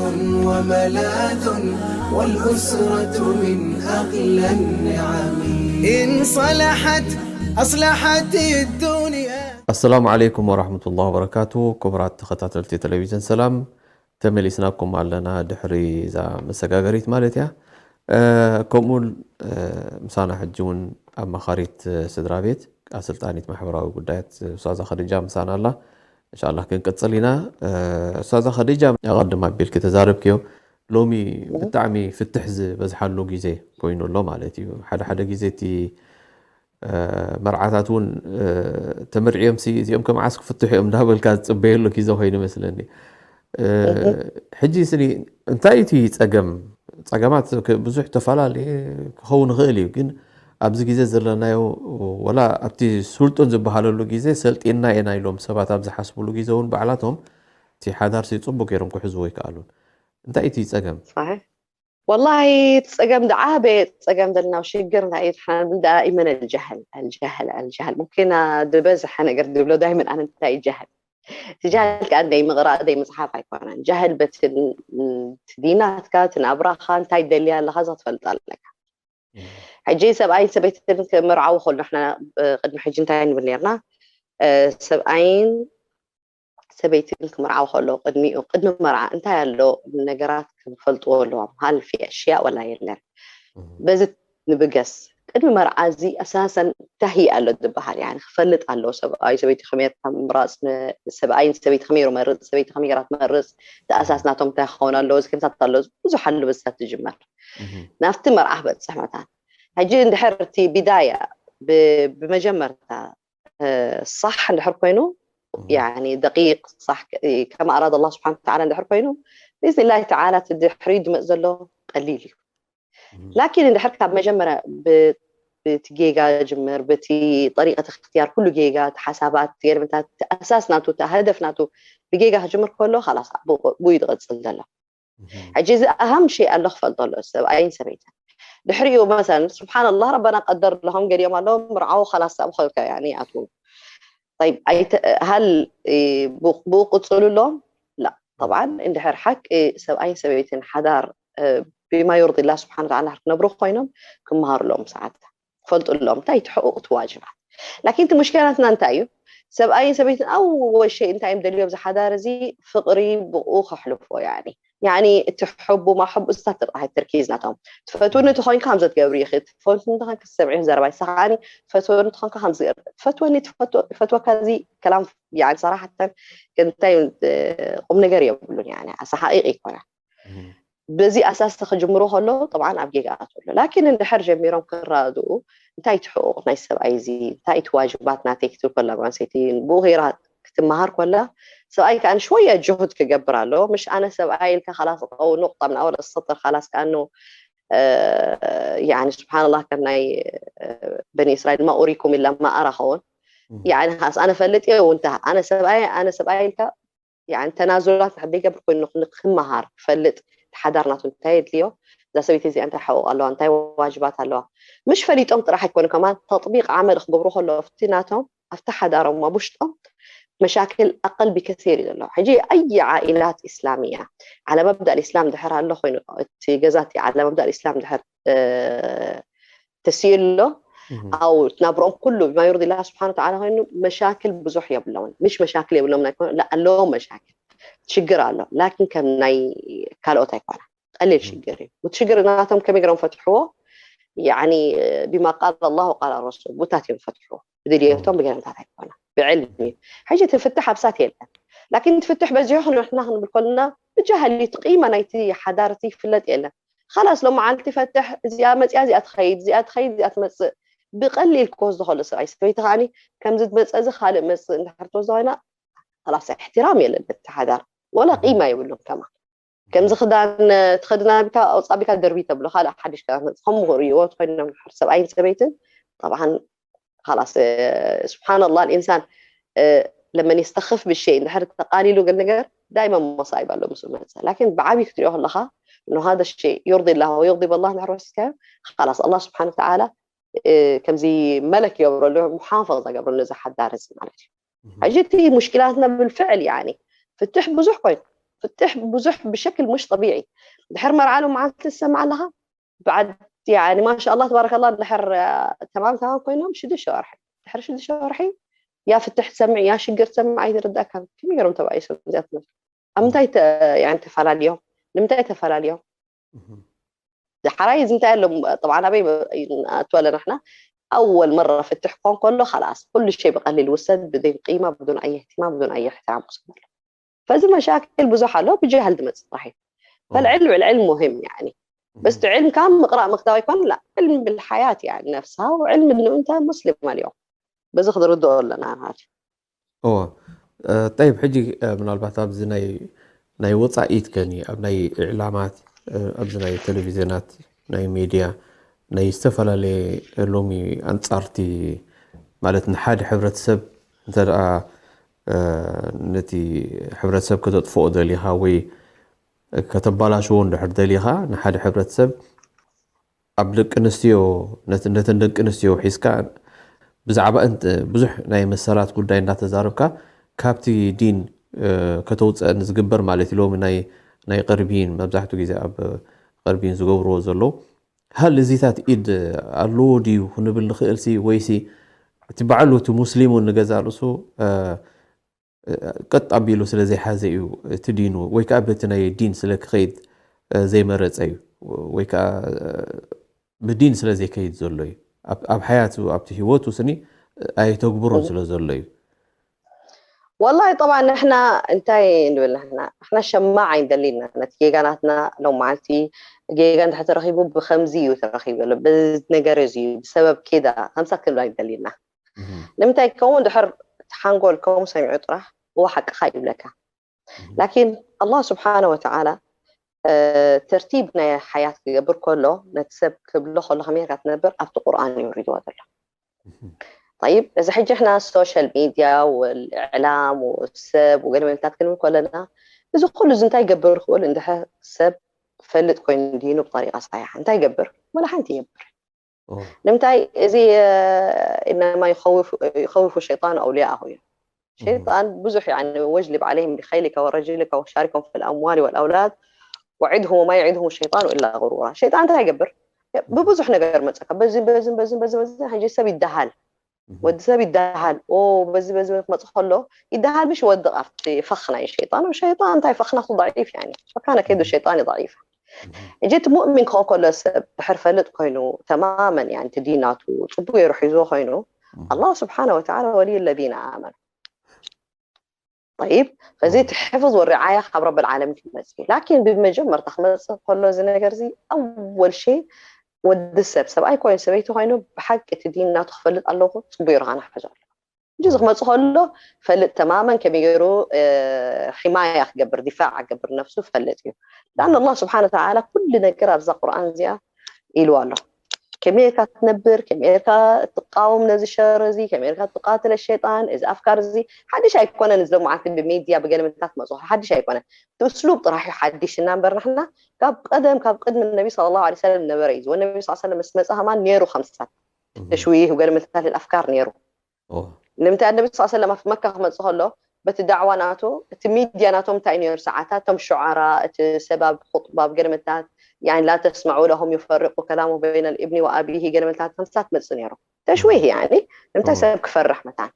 وملاذ والأسرة من أغلى النعم إن صلحت أصلحت الدنيا ኣሰላሙ ዓለይኩም ወራሕመቱላሂ ወበረካቱ ክቡራት ተኸታተልቲ ቴሌቪዥን ሰላም ተመሊስናኩም ኣለና ድሕሪ እዛ መሰጋገሪት ማለት እያ ከምኡ ምሳና ሕጂ እውን ኣማኻሪት ስድራ ቤት ኣሰልጣኒት ማሕበራዊ ጉዳያት ኡስታዛ ኸዲጃ ምሳና ኣላ እንሻላ ክንቅፅል ኢና ኡስታዛ ኸዲጃ ኣቐድም ኣቢልኪ ተዛረብክዮ ሎሚ ብጣዕሚ ፍትሕ ዝበዝሓሉ ግዜ ኮይኑ ኣሎ ማለት እዩ ሓደ ሓደ ግዜ እቲ መርዓታት እውን ተመርዕዮም ሲ እዚኦም ከመዓስ ክፍትሑ እዮም እንዳበልካ ዝፅበየሉ ግዜ ኮይኑ ይመስለኒ ሕጂ ስኒ እንታይ እቲ ፀገም ፀገማት ብዙሕ ተፈላለየ ክኸውን ይኽእል እዩ ግን ኣብዚ ግዜ ዘለናዮ ወላ ኣብቲ ስልጡን ዝበሃለሉ ግዜ ሰልጢና ኢና ኢሎም ሰባት ኣብ ዝሓስብሉ ግዜ እውን ባዕላቶም እቲ ሓዳር ሲ ፅቡቅ ገይሮም ክሕዝዎ ይከኣሉን እንታይ እቲ ፀገም صحيح والله ጸገም ደዓበየ ጸገም ዘለና ሽግር እንታይ እዩ ትሓና دائما الجهل الجهل الجهل ممكن ዝበዝሐ ነገር ድብሎ دائما ኣነ እንታይ ጃህል ትጃህል ከኣ ደይ ምቕራእ ደይ ምጽሓፍ ኣይኮነን ጃህል በቲ ዲናትካ ትናብራኻ እንታይ ደልያ ኣለኻ እዛ ትፈልጥ ኣለካ ሕጂ ሰብኣይን ሰበይትን ክምርዓው ከሎ ንሕና ቅድሚ ሕጂ እንታይ ንብል ነርና ሰብኣይን ሰበይትን ክምርዓው ከሎ ቅድሚኡ ቅድሚ መርዓ እንታይ ኣሎ ነገራት ክፈልጥዎ ኣለዎም ሃል ፊ ኣሽያ ወላ የለን በዚ ንብገስ ቅድሚ መርዓ እዚ ኣሳሰን ታሂ ኣሎ ዝበሃል ያ ክፈልጥ ኣለዎ ሰብኣይ ሰበይቲ ከመይ ምምራፅ ሰብኣይ ሰበይቲ ከመይ መርፅ ሰበይቲ ከመይ ገራ ትመርፅ ተኣሳስ ናቶም እንታይ ክኸውን ኣለዎ እዚ ከምታት ኣሎ ብዙሕ ኣሎ በዝታት ትጅመር ናብቲ መርዓ ክበፅሕ መታን ሕጂ እንድሕር እቲ ቢዳያ ብመጀመርታ ሳሕ እንድሕር ኮይኑ يعني دقيق صح كما أراد الله سبحانه وتعالى እንድሕር ኮይኑ بإذن الله تعالى ድሕሪ ድመፅ ዘሎ ቀሊል እዩ ላኪን እንድሕር ካብ መጀመርያ ብቲ ጌጋ ጅምር ብቲ ጠሪቀት እክትያር ኩሉ ጌጋ እቲ ሓሳባት ገርምታት ኣሳስ ናቱ እቲ ሃደፍ ናቱ ብጌጋ ክጅምር ከሎ ካላስ ብኡ ዝቕፅል ዘሎ ሕጂ እዚ ኣሃም ሸይ ኣሎ ክፈልጦ ኣሎ ሰብኣይን ሰበይትን ድሕሪኡ መሰለን ስብሓንላህ ረበና ቀደር ኣለኹም ገሊኦም ኣለዉ ምርዓው ካላስ ኣብ ኸልካ ያኒ ኣትዉ طيب ኣይተ- هل ብኡ ቅፅሉ ኣለዎም لا طبعا እንድሕር ሓቂ ሰብኣይን ሰበይትን ሓዳር ብማ يرضي الله سبحانه وتعالى ክነብሩ ኮይኖም ክመሃሩ ኣለዎም ሰዓት ክፈልጡ ኣለዎም እንታይ ትሕቁቕ ትዋጅባት ላኪን እቲ ሙሽኪላትና እንታይ እዩ ሰብኣይን ሰበይትን ኣወል ሸይ እንታይ እዮም ደልዮም ዝሓዳር እዚ ፍቕሪ ብኡ ከሕልፎ ያኒ ያኒ እቲ ሕቡ ማሕቡ እስታት ጥራሕ ተርኪዝ ናቶም ትፈትውኒ ተኾይንካ ከምዚ ትገብሪ ኢኺ ትፈትውኒ ተኾይንካ ትሰምዒ ዘረባይ ሰኻኒ ትፈትወኒ ተኾንካ ከምዚ ትፈትወኒ ትፈትወካ እዚ ከላም ያኒ ሰራሕተን እንታይ ቁም ነገር የብሉን ያኒ ኣሰሓቂቅ ይኮነ በዚ ኣሳስ ክጅምሩ ከሎ طبعا ኣብ ጌጋ ኣትሉ ላኪን እንድሕር ጀሚሮም ክራድኡ እንታይ ትሕቁቕ ናይ ሰብኣይ እዚ እንታይ እቲ ዋጅባት ናተይ ክትብል ከላ ጓንሰይቲ ብኡ ገይራ ክትመሃር ከላ ሰብኣይ ከዓ ንሽወያ ጅሁድ ክገብር ኣለዎ ምሽ ኣነ ሰብኣይ ኢልካ ካላስ ቀው ኑቅጣ ምን ኣወል السطر ካላስ ከኣኑ يعني سبحان الله ከም ናይ በኒ እስራኤል ما أريكم إلا ما أرى ኸውን يعني خلاص ኣነ ፈልጥ እየ እንተ ኣነ ሰብኣይ ኣነ ሰብኣይ ኢልካ يعني ተናዙላት ንሕደ ይገብር ኮይኑ ንክመሃር ክፈልጥ ሓዳር ናቱ እንታይ የድልዮ እዛ ሰበይቲ እዚኣ እንታይ ሓቆ ኣለዋ፣ እንታይ ዋጅባት ኣለዋ። ምሽ ፈሊጦም ጥራሕ ኣይኮኑ ከማን ተጥቢቅ ዓመል ክገብሩ ከለዉ ኣብቲ ናቶም ኣብቲ ሓዳሮም ኣብ ውሽጦም መሻክል ኣቀል ብከሲር እዩ ዘሎ። ሕጂ ኣይ ዓኢላት ኢስላምያ ዓለ መብዳእ ኢስላም ድሕር ኣሎ ኮይኑ እቲ ገዛ እቲ ዓለ መብዳእ ኢስላም ድሕር ተስኢሉ ኣሎ ኣው ናብሮም ኩሉ ብማ ይርዲ ላ ስብሓን ተዓላ ኮይኑ መሻክል ብዙሕ የብለውን። ምሽ መሻክል የብለውን ኣይኮነ ኣለዎም መሻክል ሽግር ኣሎ ላኪን ከም ናይ ካልኦት ኣይኮነ ቀሊል ሽግር እዩ። እቲ ሽግር ናቶም ከመይ ገሮም ፈትሕዎ? ያኒ ቢማ ቃል ኣላሁ ቃል ረሱል ቡታት እዮም ፈትሕዎ። ብድልየቶም ብገለምታት ኣይኮነ ብዕልሚ እዩ። ሕጂ እቲ ፍትሕ ኣብሳት የለን ላኪን እቲ ፍትሕ በዚሑ ክንሕና ክንብል ከለና ብጃህሊ እቲ ቂማ ናይቲ ሓዳር እቲ ይፍለጥ የለን። ካላስ ሎም መዓልቲ ፈትሕ እዚኣ መፅያ እዚኣ ትኸይድ እዚኣ ትኸይድ እዚኣ ትመፅእ ብቀሊል ክወስዶ ከሎ ሰብኣይ ሰበይቲ ከዓኒ ከምዚ ትመፀ እዚ ካልእ መፅእ እንድሕር ትወስዶ ኮይና ካላስ እሕትራም የለን እቲ ሓዳር ወላ ቂማ የብሉን ከማ ከምዚ ክዳን ትኸድና ቢካ ኣውፃ ቢካ ደርቢ ተብሎ ካልእ ሓድሽ ክዳን ከምኡ ክርእይዎ ኮይኖም ሰብኣይን ሰበይትን طبعا خلاص سبحان الله الإنسان لمن يستخف بالشيء እንድሕር ተቃሊሉ ገል ነገር دائما مصائب ኣሎ ምስ መፀ لكن ብዓብይ ክትሪኦ ከለካ انه هذا الشيء يرضي الله ويغضب الله እንድሕር ወሲድካዮ خلاص الله سبحانه وتعالى ከምዚ መለክ ይገብረሉ ሙሓፈዛ ገብረሉ እዚ ሓዳር እዚ ማለት እዩ ሕጂ እቲ ሙሽኪላትና ብልፍዕል ያኒ ፍትሕ ብዙሕ ኮይኑ ፍትሕ ብዙሕ ብሸክል ሙሽ ጠቢዒ ድሕር መርዓሉ መዓልቲ ትሰምዕ ኣለኻ ብዓድ ያኒ ማሻ ኣላ ተባረከ ላ ድሕር ተማም ተማም ኮይኖም ሽዱሽተ ወርሒ ድሕር ሽዱሽተ ወርሒ ያ ፍትሕ ትሰምዕ ያ ሽግር ትሰምዕ ኣይትርዳእካን ከመይ ገይሮም ተባኢሶም እዚኣት ኣብ ምንታይ ተፈላልዮም ንምንታይ ተፈላልዮም ሓራይ እዚ እንታይ ኣሎ طبعا ኣበይ ንኣቱ ኣለና ሕና ኣወል መራ ፍትሕ ኮን ከሎ خلاص ኩሉ ሸይ ብቀሊል ውሰድ ብደን ቂማ ብዱን ኣይ እህትማም ብዱን ኣይ እሕትራም ክሰብ ኣሎ ፈዚ መሻክል ብዙሕ ኣሎ ብጀህል ዝመፅእ ጥራሕ እዩ ፈልዕልም ዕልዕልም ሙሂም يعني በስ እቲ ዕልም ካብ ምቅራእ ምክታብ ኣይኮን ላ ዕልም ብልሓያት يعني ነፍስሃ ዕልም ንእንተ ሙስሊም ኣልዮም በዚ ክንርድኦ ኣለና ማለት እዩ እዎ ጠይብ ሕጂ ምናልባት ኣብዚ ናይ ናይ ወፃኢት ከኒ ኣብ ናይ እዕላማት ኣብዚ ናይ ቴሌቪዝዮናት ናይ ሜድያ ናይ ዝተፈላለየ ሎሚ ኣንፃርቲ ማለት ንሓደ ሕብረተሰብ እንተ ነቲ ሕብረተሰብ ከተጥፍኦ ደሊኻ ወይ ከተባላሽዎ እንድሕር ደሊኻ ንሓደ ሕብረተሰብ ኣብ ደቂ ኣንስትዮ ነተን ደቂ ኣንስትዮ ሒዝካ ብዛዕባ ብዙሕ ናይ መሰላት ጉዳይ እንዳተዛረብካ ካብቲ ዲን ከተውፀአን ዝግበር ማለት እዩ ሎሚ ናይ ናይ ቀርቢን መብዛሕትኡ ግዜ ኣብ ቀርቢን ዝገብርዎ ዘለዉ ሃል እዚታት ኢድ ኣለዎ ድዩ ክንብል ንኽእል ሲ ወይሲ እቲ በዓሉ እቲ ሙስሊም እውን ንገዛ ርእሱ ቀጥ ኣቢሉ ስለ ዘይሓዘ እዩ እቲ ዲኑ ወይ ከዓ በቲ ናይ ዲን ስለ ክኸይድ ዘይመረፀ እዩ ወይ ከዓ ብዲን ስለ ዘይከይድ ዘሎ እዩ ኣብ ሓያቱ ኣብቲ ህይወቱ ስኒ ኣይተግብሮን ስለ ዘሎ እዩ والله طبعا ንሕና እንታይ ንብል ንሕና ንሕና ሸማዕ ኣይንደሊና ነቲ ጌጋ ናትና ሎም መዓልቲ ጌጋ እንድሕር ተረኺቡ ብከምዚ እዩ ተረኺቡ ዘሎ በዚ ነገር እዚ እዩ ብሰበብ ኬዳ ከምሳ ክንብል ኣይንደሊና ንምንታይ ከምኡ ድሕር ሓንጎል ከምኡ ሰሚዑ ጥራሕ እዋ ሓቅኻ ይብለካ ላኪን ኣላህ ስብሓነ ወተዓላ ተርቲብ ናይ ሓያት ክገብር ከሎ ነቲ ሰብ ክብሎ ከሎ ከመይ ጌርካ ትነብር ኣብቲ ቁርኣን እዩ ወሪድዎ ዘሎ طيب እዚ ሕጂ ሕና ሶሻል ሚድያ ወልእዕላም ወሰብ ወገለመለታት ክንብል ከለና እዚ ኩሉ እዚ እንታይ ይገብር ክብል እንድሕር ሰብ ፈልጥ ኮይኑ ዲኑ ብጠሪቃ ሰሒሓ እንታይ ይገብር ወላ ሓንቲ ይገብር ንምንታይ እዚ إنما يخوف شيطان أولياءه እዩ ሸይጣን ብዙሕ يعني واجلب عليهم بخيلك ورجلك وشاركهم في الأموال والأولاد وعدهم وما يعدهم الشيطان إلا غرورا ሸይጣን እንታይ ይገብር ብብዙሕ ነገር መፀካ በዚ በዚ በዚ በዚ በዚ ሕጂ ሰብ ይደሃል ወዲ ሰብ ይደሃል ኦ በዚ በዚ ክመፅ ከሎ ይደሃል ምሽ ወድቕ ኣብቲ ፈኽ ናይ ሸይጣን ሸይጣን እንታይ ፈኽ ናቱ ضعيف يعني فكان كيد الشيطان ضعيفا ሕጂ እቲ ሙእሚን ክኾን ከሎ ሰብ ድሕር ፈልጥ ኮይኑ ተማመን ያ እቲ ዲናቱ ፅቡቅ ገይሩ ሒዝዎ ኮይኑ ኣላህ ስብሓነ ወተዓላ ወልዩ ለዚነ ኣመኑ طيب እዚ እቲ ሕፍዝ ወሪዓያ ካብ ረብ ዓለሚን ክመፅእ እዩ ላኪን ብመጀመርታ ክመፅእ ከሎ እዚ ነገር እዚ ኣወል ሸይ ወዲ ሰብ ሰብኣይ ኮይኑ ሰበይቲ ኮይኑ ብሓቂ እቲ ዲን ናቱ ክፈልጥ ኣለዎ ፅቡቅ ይርካ ንሕፈዞ ኣሎ እንጂ እዚ ክመፅእ ከሎ ፈልጥ ተማመን ከመይ ገይሩ ሒማያ ክገብር ዲፋዕ ክገብር ነፍሱ ፈልጥ እዩ ዳን ኣላ ስብሓን ተዓላ ኩሉ ነገር ኣብዛ ቁርኣን እዚኣ ኢልዋ ኣሎ ከመይ ኢልካ ትነብር፣ ከመይ ኢልካ ትቃወም ነዚ ሸር እዚ፣ ከመይ ኢልካ ትቃትለ ሸይጣን፣ እዚ ኣፍካር እዚ ሓድሽ ኣይኮነን። እዚ ሎማዓንቲ ብሚድያ ብገለመታት መፅኹ ሓድሽ ኣይኮነን። እቲ እስሉብ ጥራሕ እዩ ሓድሽ እና እምበር ንሕና ካብ ቀደም ካብ ቅድሚ ነቢ ስለ ላሁ ለ ሰለም ነበረ እዩ። ወነቢ ስ ሰለም ምስ መፀ ከማን ነይሩ ከምስታት ተሽዊህ ገለመታት ኣፍካር ነይሩ። ንምንታይ ኣነቢ ስ ሰለም ኣብ መካ ክመፅእ ከሎ በቲ ዳዕዋ ናቱ እቲ ሚድያ ናቶም እንታይ ነይሩ ሰዓታት እቶም ሸዓራ እቲ ሰብ ኣብ ኹጥባ ኣብ ገለመታት يعني لا تسمعوا لهم يفرقوا كلامه بين الابن وأبيه ገለመታት ከምስታት መፅእ ነይሩ ተሽዊህ يعني ንምንታይ ሰብ ክፈርሕ መታን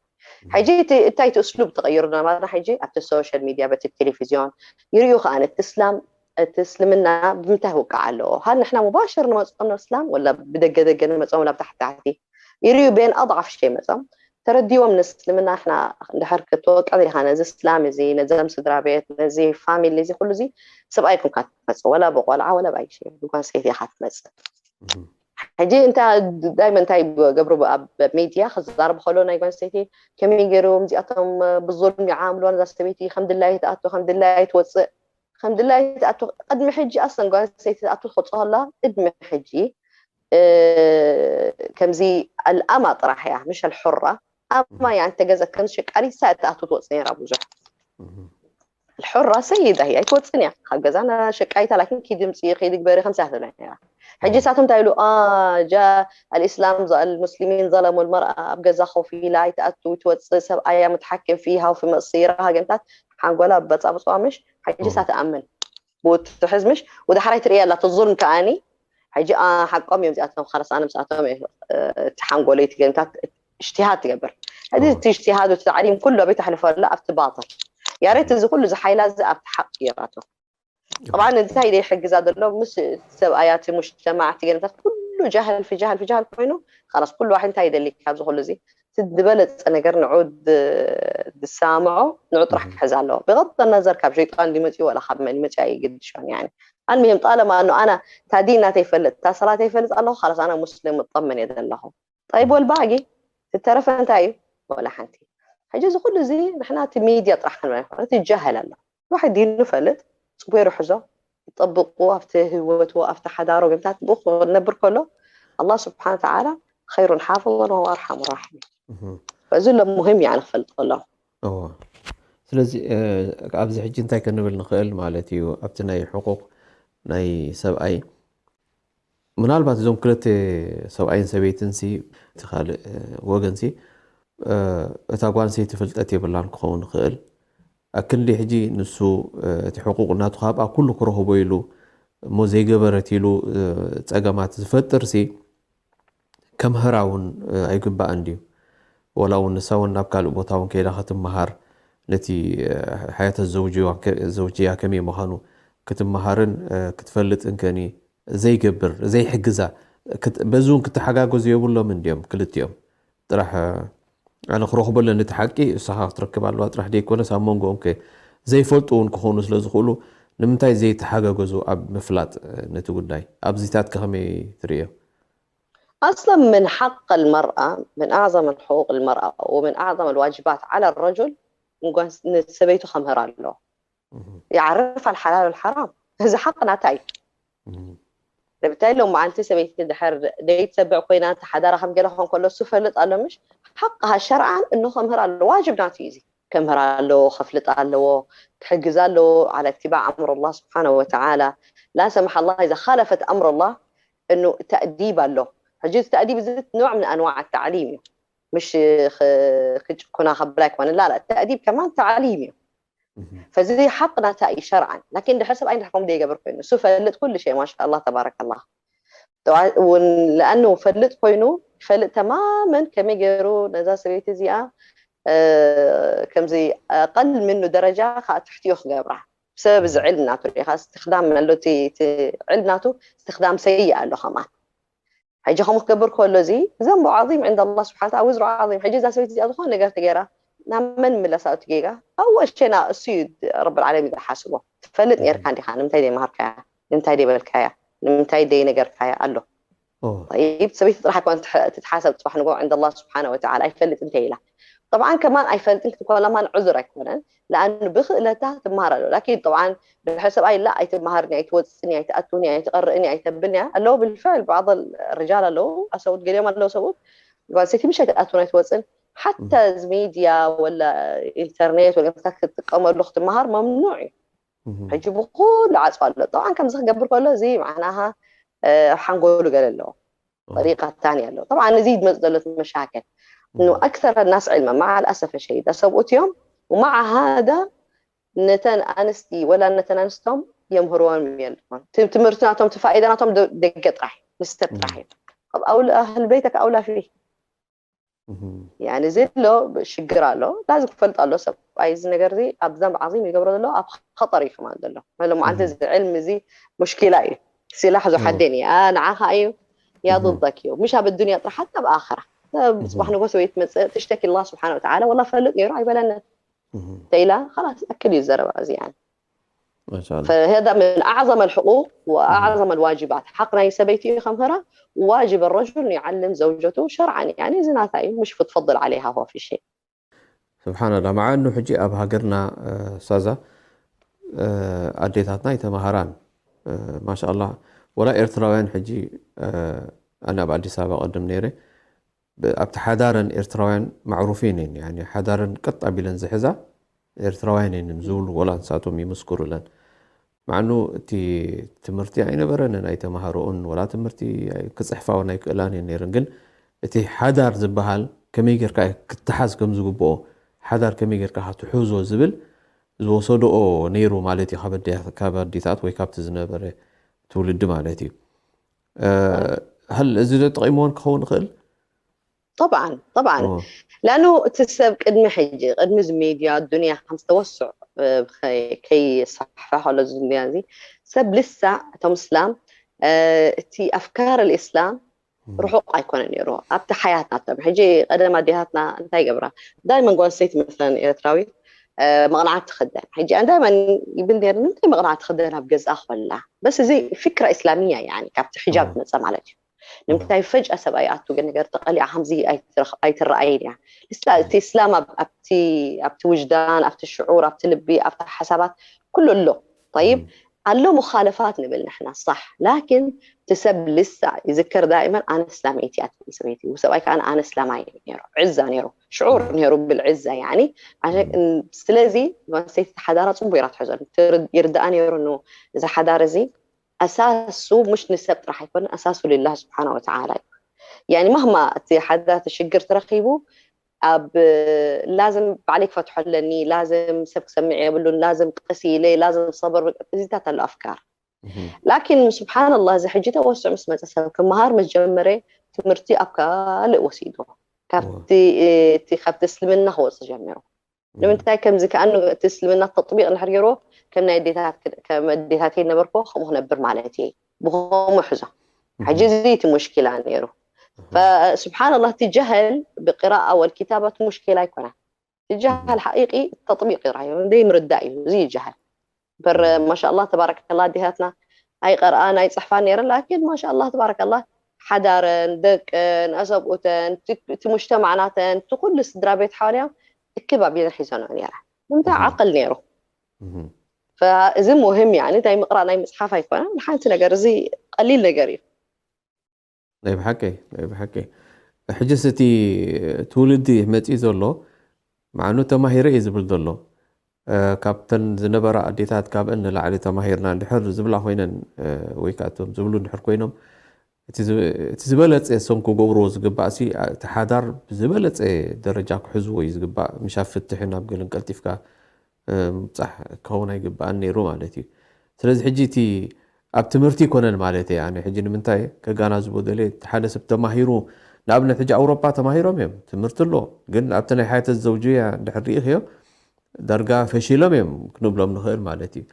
ሕጂ እንታይ እቲ እስሉብ ተቐይሩ ናባና ሕጂ ኣብቲ ሶሻል ሚድያ በቲ ቴሌቪዝዮን ይርእዩ ከዓ እቲ እስላም እቲ እስልምና ብምንታይ ውቃዕ ኣለዎ ሃል ንሕና ሙባሽር ንመፅኦም ናብ እስላም ወላ ብደገ ደገ ንመፅኦም ናብ ታሕቲ ታሕቲ ይርእዩ ቤን ኣضعፍ ሸይ መፅኦም ተረዲዎም ንእስልምና ንሕና እንድሕር ክትወቅዕ ኢኻ ነዚ እስላም እዚ ነዘም ስድራ ቤት ነዚ ፋሚሊ እዚ ኩሉ እዚ ሰብኣይ ኩንካ ትመፅእ ወላ ብቆልዓ ወላ ብኣይሸ ብጓንስተይቲ ኢኻ ትመፅእ ሕጂ እንታይ ዳይመ እንታይ ገብሩ ኣብ ሚድያ ክዛረብ ከሎ ናይ ጓንስተይቲ ከመይ ገይሮም እዚኣቶም ብظلم ይዓምልዋ ነዛ ሰበይቲ ከም ድላይ ትኣቱ ከም ድላይ ትወፅእ ከም ድላይ ትኣቱ ቅድሚ ሕጂ ኣስለን ጓንስተይቲ ትኣቱ ትወፅእ ከላ ቅድሚ ሕጂ ከምዚ ኣልኣማ ጥራሕ እያ ምሽ ኣልሑራ ኣማ እያ እንተገዘከን ሸቃሊት ሳያ ትኣቱ ትወፅእ ነይራ ብዙሕ الحرة سيدة هي ኣይትወፅን እያ ካብ ገዛና ሸቃይታ ላኪን ኪዲ ምፅኢ ኪዲ ግበሪ ከምዚ እያ ትብላ ነይራ ሕጂ ሳቶም እንታይ ኢሉ ጃ الإسلام المسلمين ظلموا المرأة ኣብ ገዛ ኮፍ ኢላ ኣይትኣቱ ትወፅእ ሰብኣያ متحكم فيها وفي مصيرها ገንታት ሓንጎላ በፃብፅዋ ምሽ ሕጂ ሳትኣምን ብኡ ትሕዝ ምሽ ወደ ሓራይ ትርእያ ኣላ እቲ ظلم ከኣኒ ሕጂ ሓቆም እዮም እዚኣቶም خلص ኣነ ምስኣቶም እየ እቲ ሓንጎለይ እቲ ገንታት اجتهاد ትገብር ሕጂ እቲ اجتهاد እቲ تعليم ኩሉ ኣበይ ተሕልፎ ኣላ ኣብቲ باطل يا ريت እዚ ኩሉ እዚ ሓይላ እዚ ኣብቲ ሓቂ ገይራቶ طبعا እንታይ ደይ ሕግዛ ዘሎ ምስ ሰብኣያ እቲ مجتمع እቲ ገንታት ኩሉ جهل في جهل في جهل ኮይኑ خلص ኩሉ ዋሕድ እንታይ ይደሊ ካብዚ ኩሉ እዚ ዝበለፀ ነገር ንዑ ዝሰማምዖ ንዑ ጥራሕ ክሕዝ ኣለዎ ብغض النظر ካብ ሸይጣን ዝመፅኡ ወላ ካብ መን ይመፅእ ኣይግድሾን يعني المهم طالما انه ኣነ እታ ዲን ናተይ ይፈልጥ እታ ሰላተይ ይፈልጥ ኣለኹ خلص ኣነ ሙስሊም እጠመን እየ ዘለኹ طيب والباقي ዝተረፈ እንታይ እዩ ወላ ሓንቲ ሕጂ እዚ ኩሉ እዚ ንሕና እቲ ሚድያ ጥራሕ ክንበል ኣይኮነ እቲ ጃህል ኣሎ ዋሕድ ዲኑ ይፈልጥ ፅቡቅ ይርሕዞ ይጠብቁ ኣብቲ ህይወቱ ኣብቲ ሓዳሩ ገምታት ብኡ ክነብር ከሎ ኣላህ ስብሓን ተዓላ ኸይሩን ሓፍظን ወሁወ ኣርሓሙ ራሒሚን በዚ ሎ ሙሂም እያ ንክፈልጥ ከሎ እዎ ስለዚ ኣብዚ ሕጂ እንታይ ክንብል ንኽእል ማለት እዩ ኣብቲ ናይ ሕቁቅ ናይ ሰብኣይ ምናልባት እዞም ክልተ ሰብኣይን ሰበይትን ሲ እቲ ካልእ ወገን ሲ እታ ጓል ሰይቲ ፍልጠት የብላን ክኸውን ይኽእል ኣክንዲ ሕጂ ንሱ እቲ ሕቁቅ እናቱ ካብኣ ኩሉ ክረኽቦ ኢሉ እሞ ዘይገበረት ኢሉ ፀገማት ዝፈጥር ሲ ከምህራ እውን ኣይግባእን ድዩ ወላ እውን ንሳ እውን ናብ ካልእ ቦታ እውን ከይዳ ክትመሃር ነቲ ሓያተ ዘውጅያ ከመይ ምዃኑ ክትመሃርን ክትፈልጥን ከኒ ዘይገብር ዘይሕግዛ በዚ እውን ክተሓጋገዙ የብሎም እንዲዮም ክልቲኦም ጥራሕ ኣነ ክረኽቦ ኣለኒ እቲ ሓቂ እሳኻ ክትረክብ ኣለዋ ጥራሕ ደይኮነስ ኣብ መንጎኦም ከ ዘይፈልጡ እውን ክኾኑ ስለ ዝኽእሉ ንምንታይ ዘይተሓጋገዙ ኣብ ምፍላጥ ነቲ ጉዳይ ኣብዚታት ከኸመይ ትርእዮ أصلا من حق المرأة من أعظم حقوق المرأة ومن أعظم الواجبات على الرجل ንሰበይቱ ከምህር ኣለዎ يعرفها الحلال والحرام እዚ ሓቂ ናታ እዩ ለብታይ ሎም መዓልቲ ሰበይቲ ድሕር ደይትሰብዕ ኮይና ተሓዳራ ከም ገለ ክኾን ከሎ እሱ ፈልጥ ኣሎ ምሽ ሓቅሃ ሸርዓን እኖ ከምህር ኣሎ ዋጅብ ናቱ እዩ እዚ ከምህር ኣለዎ ከፍልጥ ኣለዎ ክሕግዝ ኣለዎ على اتباع أمر الله سبحانه وتعالى لا سمح الله إذا خالفت أمر الله إنه تأديب ኣሎ ሕጂ ተእዲብ እዚ نوع من أنواع التعليم እዩ مش ክጭኩና ከብል ኣይኮነ لا لا التأديب كمان تعليم እዩ فዚ ሓቅ ናታ እዩ ሸርዓን ላኪን ድሕር ሰብኣይ እንድሕር ከምኡ ዘይገብር ኮይኑ እሱ ፈልጥ ኩሉ ሸይ ማሻ الله تبارك الله እውን ለኣኑ ፈልጥ ኮይኑ ይፈልጥ ተማመን ከመይ ገይሩ ነዛ ሰበይቲ እዚኣ ከምዚ ኣቀል ምኑ ደረጃ ከዓ ትሕትኡ ክገብራ ብሰበብ እዚ ዕልም ናቱ ሪኢኻ እስትክዳም ኣሎ እቲ ዕልም ናቱ እስትክዳም ሰይእ ኣሎ ከማን ሕጂ ከምኡ ክገብር ከሎ እዚ ዘንቡ ዓظም ዕንዳ ኣላ ስብሓን ታላ ውዝሩ ዓظም ሕጂ እዛ ሰበይቲ እዚኣ ዝኾነ ነገር ተገይራ ናብ መን ምለሳ እቲ ጌጋ ኣብ ወሸና እሱ እዩ ረብ ዓለሚን ዝሓስቦ ትፈልጥ ነርካ እንዲኻ ንምንታይ ዘይመሃርካያ ንምንታይ ዘይበልካያ ንምንታይ ዘይነገርካያ ኣሎ ይብ ሰበይቲ ጥራሕ ኮነ ትትሓሰብ ፅባሕ ንጎ ዕንዳ ኣላ ስብሓን ወተዓላ ኣይፈልጥ እንተ ኢላ طبعا كمان ኣይፈልጥን ክትኮን ለማን ዕዙር ኣይኮነን። ለኣኑ ብክእለታ ትመሃር ኣሎ ላኪን طبعا ድሕር ሰብኣይ ላ ኣይትመሃርኒ ኣይትወፅኒ ኣይትኣትውኒ ኣይትቐርእኒ ኣይተብልኒ ኣለዎ بالفعل بعض الرجال ኣለዉ ኣሰብኡት ገሊኦም ኣለዉ ሰብኡት ጓል ሰይቲ ምሽ ኣይትኣትውን ኣይትወፅን ሓታ እዚ ሚድያ ወላ ኢንተርኔት ወላ ክትጥቀመሉ ክትመሃር መምኑዕ እዩ ሕጂ ብኩሉ ዓፅዋ ኣሎ طبعا ከምዚ ክገብር ከሎ እዚ معناها ሓንጎሉ ገለ ኣለዎ طريقة ثانية له طبعا نزيد مزدلة مشاكل انه اكثر الناس علما مع الاسف الشديد اسوء يوم ومع هذا نتن انستي ولا نتن انستم يمهرون يلفون تمرتناتهم تفائدناتهم دقه راح مستب راح او اهل بيتك اولى فيه يعني زي له شقر له لازم تفلط له سب اي زي نقر زي ابذنب عظيم يقبر له اب خطر يكمان له ما لو ما عندي علم زي مشكله اي سلاح ذو حدين يا نعاها ايو يا ضدك يو مش هاب الدنيا طرح حتى باخره صباح نقول سويت تشتكي الله سبحانه وتعالى والله فلت يروح يبلنا تيلا خلاص اكل يزرب يعني ما شاء الله فهذا من اعظم الحقوق واعظم الواجبات حقنا يسبيتي خمهرة واجب الرجل أن يعلم زوجته شرعا يعني زناتها مش بتفضل عليها هو في شيء سبحان الله مع انه ሕጂ ኣብ ሃገርና ሳዛ ኣዴታትና ይተማሃራን ማሻ الله ولا ኤርትራውያን ሕጂ ኣነ ኣብ ኣዲስ ኣበባ ቀድም ነይረ ኣብቲ ሓዳረን ኤርትራውያን ማዕሩፊን እየን ሓዳረን ቀጥ ኣቢለን ዝሕዛ ኤርትራውያን እየን ዝብሉ ወላ ንሳቶም ይምስክሩለን ማዕኑ እቲ ትምህርቲ ኣይነበረንን ኣይተማሃረኡን ወላ ትምህርቲ ክፅሕፋ እውን ኣይክእላን እየን ነይረን ግን እቲ ሓዳር ዝበሃል ከመይ ጌርካ ክትሓዝ ከም ዝግብኦ ሓዳር ከመይ ጌርካ ትሕዞ ዝብል ዝወሰድኦ ነይሩ ማለት እዩ ካብ ኣዴታት ወይ ካብቲ ዝነበረ ትውልዲ ማለት እዩ هل እዚ ዶ ጠቒምዎን ክኸውን ይኽእል طبعا طبعا لانه እቲ ሰብ ቅድሚ ሕጂ ቅድሚ እዚ ሜድያ ኣዱንያ ከም ዝተወስዑ ከይሰፋ ከሎ እዚ ዱንያ እዚ ሰብ ልሳዕ እቶም እስላም እቲ ኣፍካር الاسلام ርሑቕ ኣይኮነ ነይሩ ኣብቲ ሓያት ናቶም ሕጂ ቀደም ኣዴታትና እንታይ ይገብራ ዳይመን ጓል ሰይቲ مثلا ኤርትራዊት መቕናዓት ትኽደን ሕጂ ዳይመን ይብል ነይሩ ንምንታይ መቕናዓት ትኽደን ኣብ ገዝኣ ኮላ በስ እዚ ፍክራ እስላሚያ يعني ካብቲ ሕጃብ ዝመፀ ማለት እዩ ንምንታይ ፈጅኣ ሰብኣይ ኣቱ ገ ነገር ተቐሊዓ ከምዚ ኣይትረኣይን እያ እስላ እቲ እስላም ኣብቲ ውጅዳን ኣብቲ ሽዑር ኣብቲ ልቢ ኣብቲ ሓሳባት ኩሉ ኣሎ طيب ኣሎ مخالفات ንብል ንሕና صح لكن ትሰብ ልሳ ይዝከር دائما ኣነ እስላመይቲ እያ ሰበይቲ ሰብኣይ ከዓ ኣነ እስላማይ ነይሩ ዕዛ ነይሩ ሽዑር ነይሩ بالعزة يعني ስለዚ ሰይቲ ሓዳራ ፅቡቅ ይራ ትሕዘሉ ይርዳኣ ነይሩ እዚ ሓዳር እዚ ኣሳሱ ምሽ ንሰብ ጥራሕ ኣይኮነን ኣሳሱ لله سبحانه وتعالى እዩ يعني مهما እቲ ሓዳር ሽግር ተረኪቡ ኣብ ላዝም ባዕለይ ክፈትሖ ኣለኒ ላዝም ሰብ ክሰምዕ የብሉን ላዝም ቀስ ኢለ ላዝም ሰበር እዚታት ኣሎ ኣፍካር ላኪን ስብሓን ላህ እዚ ሕጂ ተወስዕ ምስ መፀ ሰብ ክመሃር ምስ ጀመረ ትምህርቲ ኣብ ካልእ ወሲድዎ ካብቲ እስልምና ክወፅእ ጀሚሩ ንምንታይ ከምዚ ከኣ እቲ እስልምና ተጥቢቕ እንድሕር ገይርዎ ከም ናይ ኣዴታት ከም ኣዴታተይ ነበርክዎ ከምኡ ክነብር ማለት እየ ብኸምኡ ሕዞ ሕጂ እዚ እቲ ሙሽኪላ ነይሩ فسبحان الله እቲ ጀህል ብቅራኣ ወልኪታባ እቲ ሙሽኪላ ኣይኮነን እቲ ጀህል ሓቂቂ ተጥቢቕ ይራዮ ደይ ምርዳእ እዩ እዚ ጀህል በር ማሻ الله ተባረከላ ኣዴታትና ኣይቀርኣን ኣይፅሕፋን ነይረን ላኪን ማሻ الله ተባረከላ ሓዳረን ደቀን ኣሰብኡተን እቲ ሙጅተማዕ ናተን እቲ ኩሉ ስድራ ቤት ሓዋልያ እክብ ኣቢለን ሒዘንኦ ነይረን ንምንታይ ዓቕል ነይሩ እዚ ሙሂም يعني እንታይ ምቕራእ ናይ ምፅሓፍ ኣይኮነን ሓንቲ ነገር እዚ ቀሊል ነገር እዩ ናይ ብሓቂ ናይ ብሓቂ ሕጅስ እቲ ትውልዲ መፂእ ዘሎ ምዓኑ ተማሂረ እዩ ዝብል ዘሎ ካብተን ዝነበራ ኣዴታት ካብአን ንላዕሊ ተማሂርና እንድሕር ዝብላ ኮይነን ወይ ከዓ እቶም ዝብሉ እንድሕር ኮይኖም እቲ ዝበለፀ እሶም ክገብርዎ ዝግባእ ሲ እቲ ሓዳር ብዝበለፀ ደረጃ ክሕዝዎ እዩ ዝግባእ ምሻብ ፍትሒ ናብ ገለን ቀልጢፍካ ምብፃሕ ክኸውን ኣይግባእን ነይሩ ማለት እዩ ስለዚ ሕጂ እቲ ኣብ ትምህርቲ ይኮነን ማለት እየ ኣነ ሕጂ ንምንታይ ከጋናዝቦ ደልየ እቲ ሓደ ሰብ ተማሂሩ ንኣብነት ሕጂ ኣውሮፓ ተማሂሮም እዮም ትምህርቲ ኣሎ ግን ኣብቲ ናይ ሓያተ ዘውጅያ እንድሕር ርኢኽዮ ዳርጋ ፈሺሎም እዮም ክንብሎም ንኽእል ማለት እዩ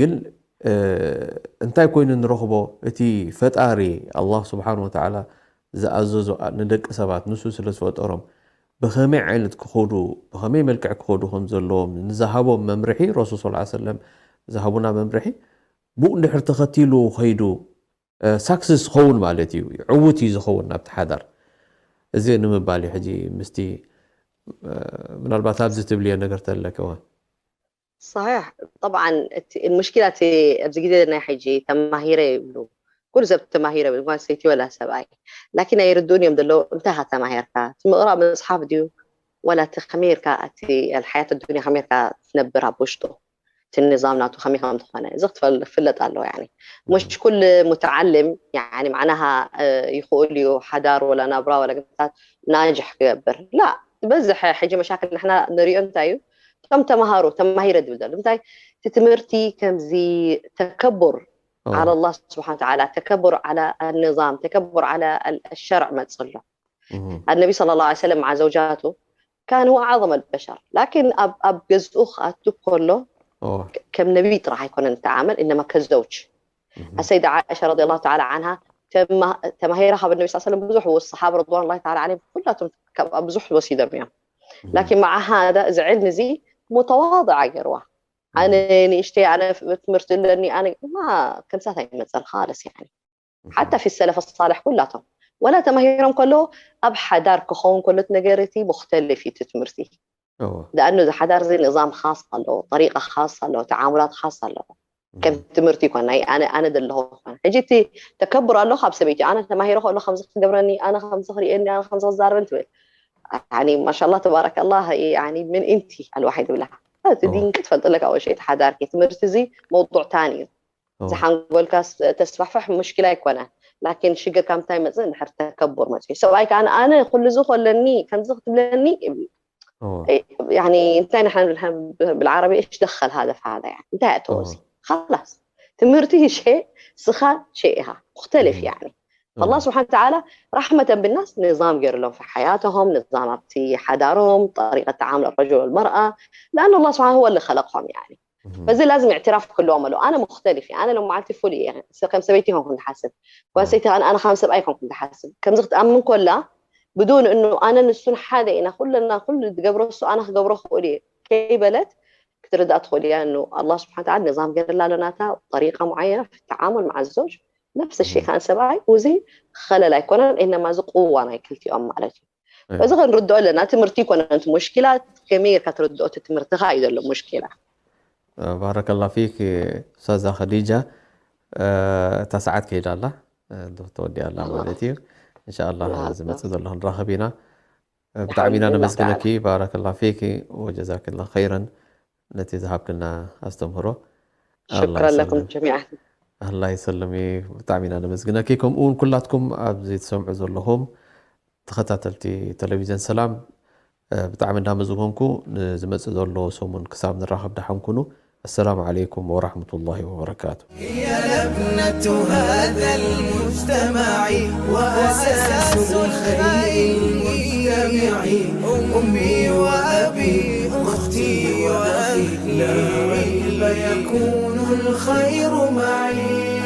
ግን እንታይ ኮይኑ ንረኽቦ እቲ ፈጣሪ ኣላህ ስብሓን ወተዓላ ዝኣዘዞ ንደቂ ሰባት ንሱ ስለ ዝፈጠሮም ብኸመይ ዓይነት ክኸዱ ብኸመይ መልክዕ ክኸዱ ከም ዘለዎም ንዝሃቦም መምርሒ ረሱል ስ ሰለም ዝሃቡና መምርሒ ብኡ እንድሕር ተኸቲሉ ከይዱ ሳክስስ ዝኸውን ማለት እዩ ዕውት እዩ ዝኸውን ናብቲ ሓዳር እዚ ንምባል እዩ ሕጂ ምስቲ ምናልባት ኣብዚ ትብልዮ ነገር ተለከዋ። صحيح. طبعا المشكلة ኣብዚ ግዜ ናይ ሕጂ ተማሂረ ይብሉ፣ ኩሉ ሰብ ተማሂረ ይብል፣ ጓል ሰይቲ ወላ ሰብኣይ። ላኪን ኣይርድኡን እዮም ዘለዉ። እንታይ ኢኻ ተማሂርካ? እቲ ምቕራእ መፅሓፍ ድዩ ወላ እቲ ከመይ ኢልካ እቲ الحياة الدنيا ከመይ ኢልካ ትነብር ኣብ ውሽጡ፣ እቲ ንዛም ናቱ ከመይ ከም ዝኾነ እዚ ክትፈል- ክፍለጥ ኣለዎ። يعني مش كل متعلم يعني معناها ይኽእል እዩ ሓዳር ወላ ናብራ ወላ ግንታት ናጅሕ ክገብር ላ ዝበዝሕ ሕጂ መሻክል ንሕና ንሪኦ እንታይ እዩ እቶም ተምሃሩ ተማሂረ ዝብል ዘሎ እንታይ እቲ ትምህርቲ ከምዚ ተከቡር على الله سبحانه وتعالى تكبر على النظام تكبر على الشرع መፅሎ النبي صلى الله عليه وسلم مع زوجاته كان هو أعظم البشر لكن ኣብ ኣብ ገዝኡ ክኣቱ ከሎ ከም ነቢ ጥራሕ ኣይኮነን ዝተዓመል إنما كزوج السيدة عائشة رضي الله تعالى عنها ተማሂራ ካብ ነቢ ስ ሰለም ብዙሕ ሰሓብ رضوان الله تعالى عليهم ኩላቶም ካብኣ ብዙሕ ወሲዶም እዮም ላኪን مع هذا እዚ ዕልሚ እዚ متواضعة ገይርዋ ኣነ ንእሽተይ ኣነ ትምህርቲ ኣለኒ ኣነ ማ ከምሳት ኣይመፀልካ ለስ يعني حتى في السلف الصالح ኩላቶም ወላ ተማሂሮም ከሎ ኣብ ሓዳር ክኸውን ከሎ እቲ ነገር እቲ ሙክተልፍ እዩ እቲ ትምህርቲ لأنه እዚ ሓዳር እዚ نظام خاص ኣለዎ طريقة خاص ኣለዎ تعاملات خاص ኣለዎ ከም ትምህርቲ ይኮን ናይ ኣነ ኣነ ዘለኹ ይኮን ሕጂ እቲ ተከብር ኣሎ ካብ ሰበይቲ ኣነ ተማሂረ ከሎ ከምዚ ክትገብረኒ ኣነ ከምዚ ክርእየኒ ኣነ ከምዚ ክዛረበን ትብል يعني ما شاء الله تبارك الله يعني من انت الواحد ብላ እቲ ዲንቂ ትፈልጥለካ ወሸይ ሓዳርኪ ትምህርቲ እዚ موضوع تاني እዩ ዝሓንጎልካ ተስፋሕፍሕ ሙሽኪላ ኣይኮነን ላኪን ሽግር ካብ ምንታይ መፅእ እንድሕር ተከቡር መፅኡ ሰብኣይ ከዓ ኣነ ኩሉ እዚ ከለኒ ከምዚ ክትብለኒ يعني እንታይ ንሕና ብልዓረቢ እሽ ደኸል ሃደ ፋደ እንታይ ኣተወዚ خلاص ትምህርቲ ሸ ስኻ ሸ ኢኻ مختلف يعني فالله سبحانه وتعالى رحمة بالناس نظام ገይርሎም في حياتهم نظام ኣብቲ ሓዳሮም طريقة تعامل الرجل والمرأة لأن الله سبحانه هو اللي خلقهم يعني በዚ ላዝም اعتراف ክህልዎም ኣለዎ ኣነ مختلف እየ ኣነ ሎማዓልቲ ፍሉይ እየ ከም ሰበይቲ ይኮንኩ ዝሓስብ ጓል ሰይቲ ኣነ ከም ሰብኣይ ይኮንኩ ዝሓስብ ከምዚ ክትኣምን ኮላ بدون انه ኣነ ንሱን ሓደ ኢና ኩለና ኩሉ ዝገብሮ እሱ ኣነ ክገብሮ ክእል እየ ከይበለት ክትርዳእ ትኽእል እያ انه الله سبحانه وتعالى نظام ገይርላ ኣሎ ናታ طريقة معينة في التعامل مع الزوج نفس الشيء كان ሰብኣይ እዚ خلل ኣይኮነን إنما እዚ قوة ናይ ክልቲኦም ማለት እዩ እዚ ክንርድኦ ኣለና ትምህርቲ ይኮነን እቲ ሙሽኪላ ከመይ ጌርካ ትርድኦ እቲ ትምህርትኻ እዩ ዘሎ ሙሽኪላ ባረከላ ፊክ ኡስታዛ ከዲጃ እታ ሰዓት ከይዳ ኣላ ተወዲኣ ኣላ ማለት እዩ እንሻላ ዝመፅእ ዘሎ ክንራኸብ ኢና ብጣዕሚ ኢና ነመስግነኪ ባረከላ ፊክ ወጀዛክላ ኸይረን ነቲ ዝሃብክልና ኣስተምህሮ شكرا لكم جميعا ኣላ ይሰልም ብጣዕሚ ኢና ነመስግነኪ ከምኡ እውን ኩላትኩም ኣብዚ ትሰምዑ ዘለኹም ተኸታተልቲ ቴሌቪዝን ሰላም ብጣዕሚ እንዳመዝጎንኩ ንዝመፅእ ዘሎ ሰሙን ክሳብ ንራኸብ ደሓን ኩኑ السلام عليكم ورحمة الله وبركاته هي لبنة هذا المجتمع وأساس الخير المجتمع أمي وأبي أختي وأخي لا ريب يكون الخير معي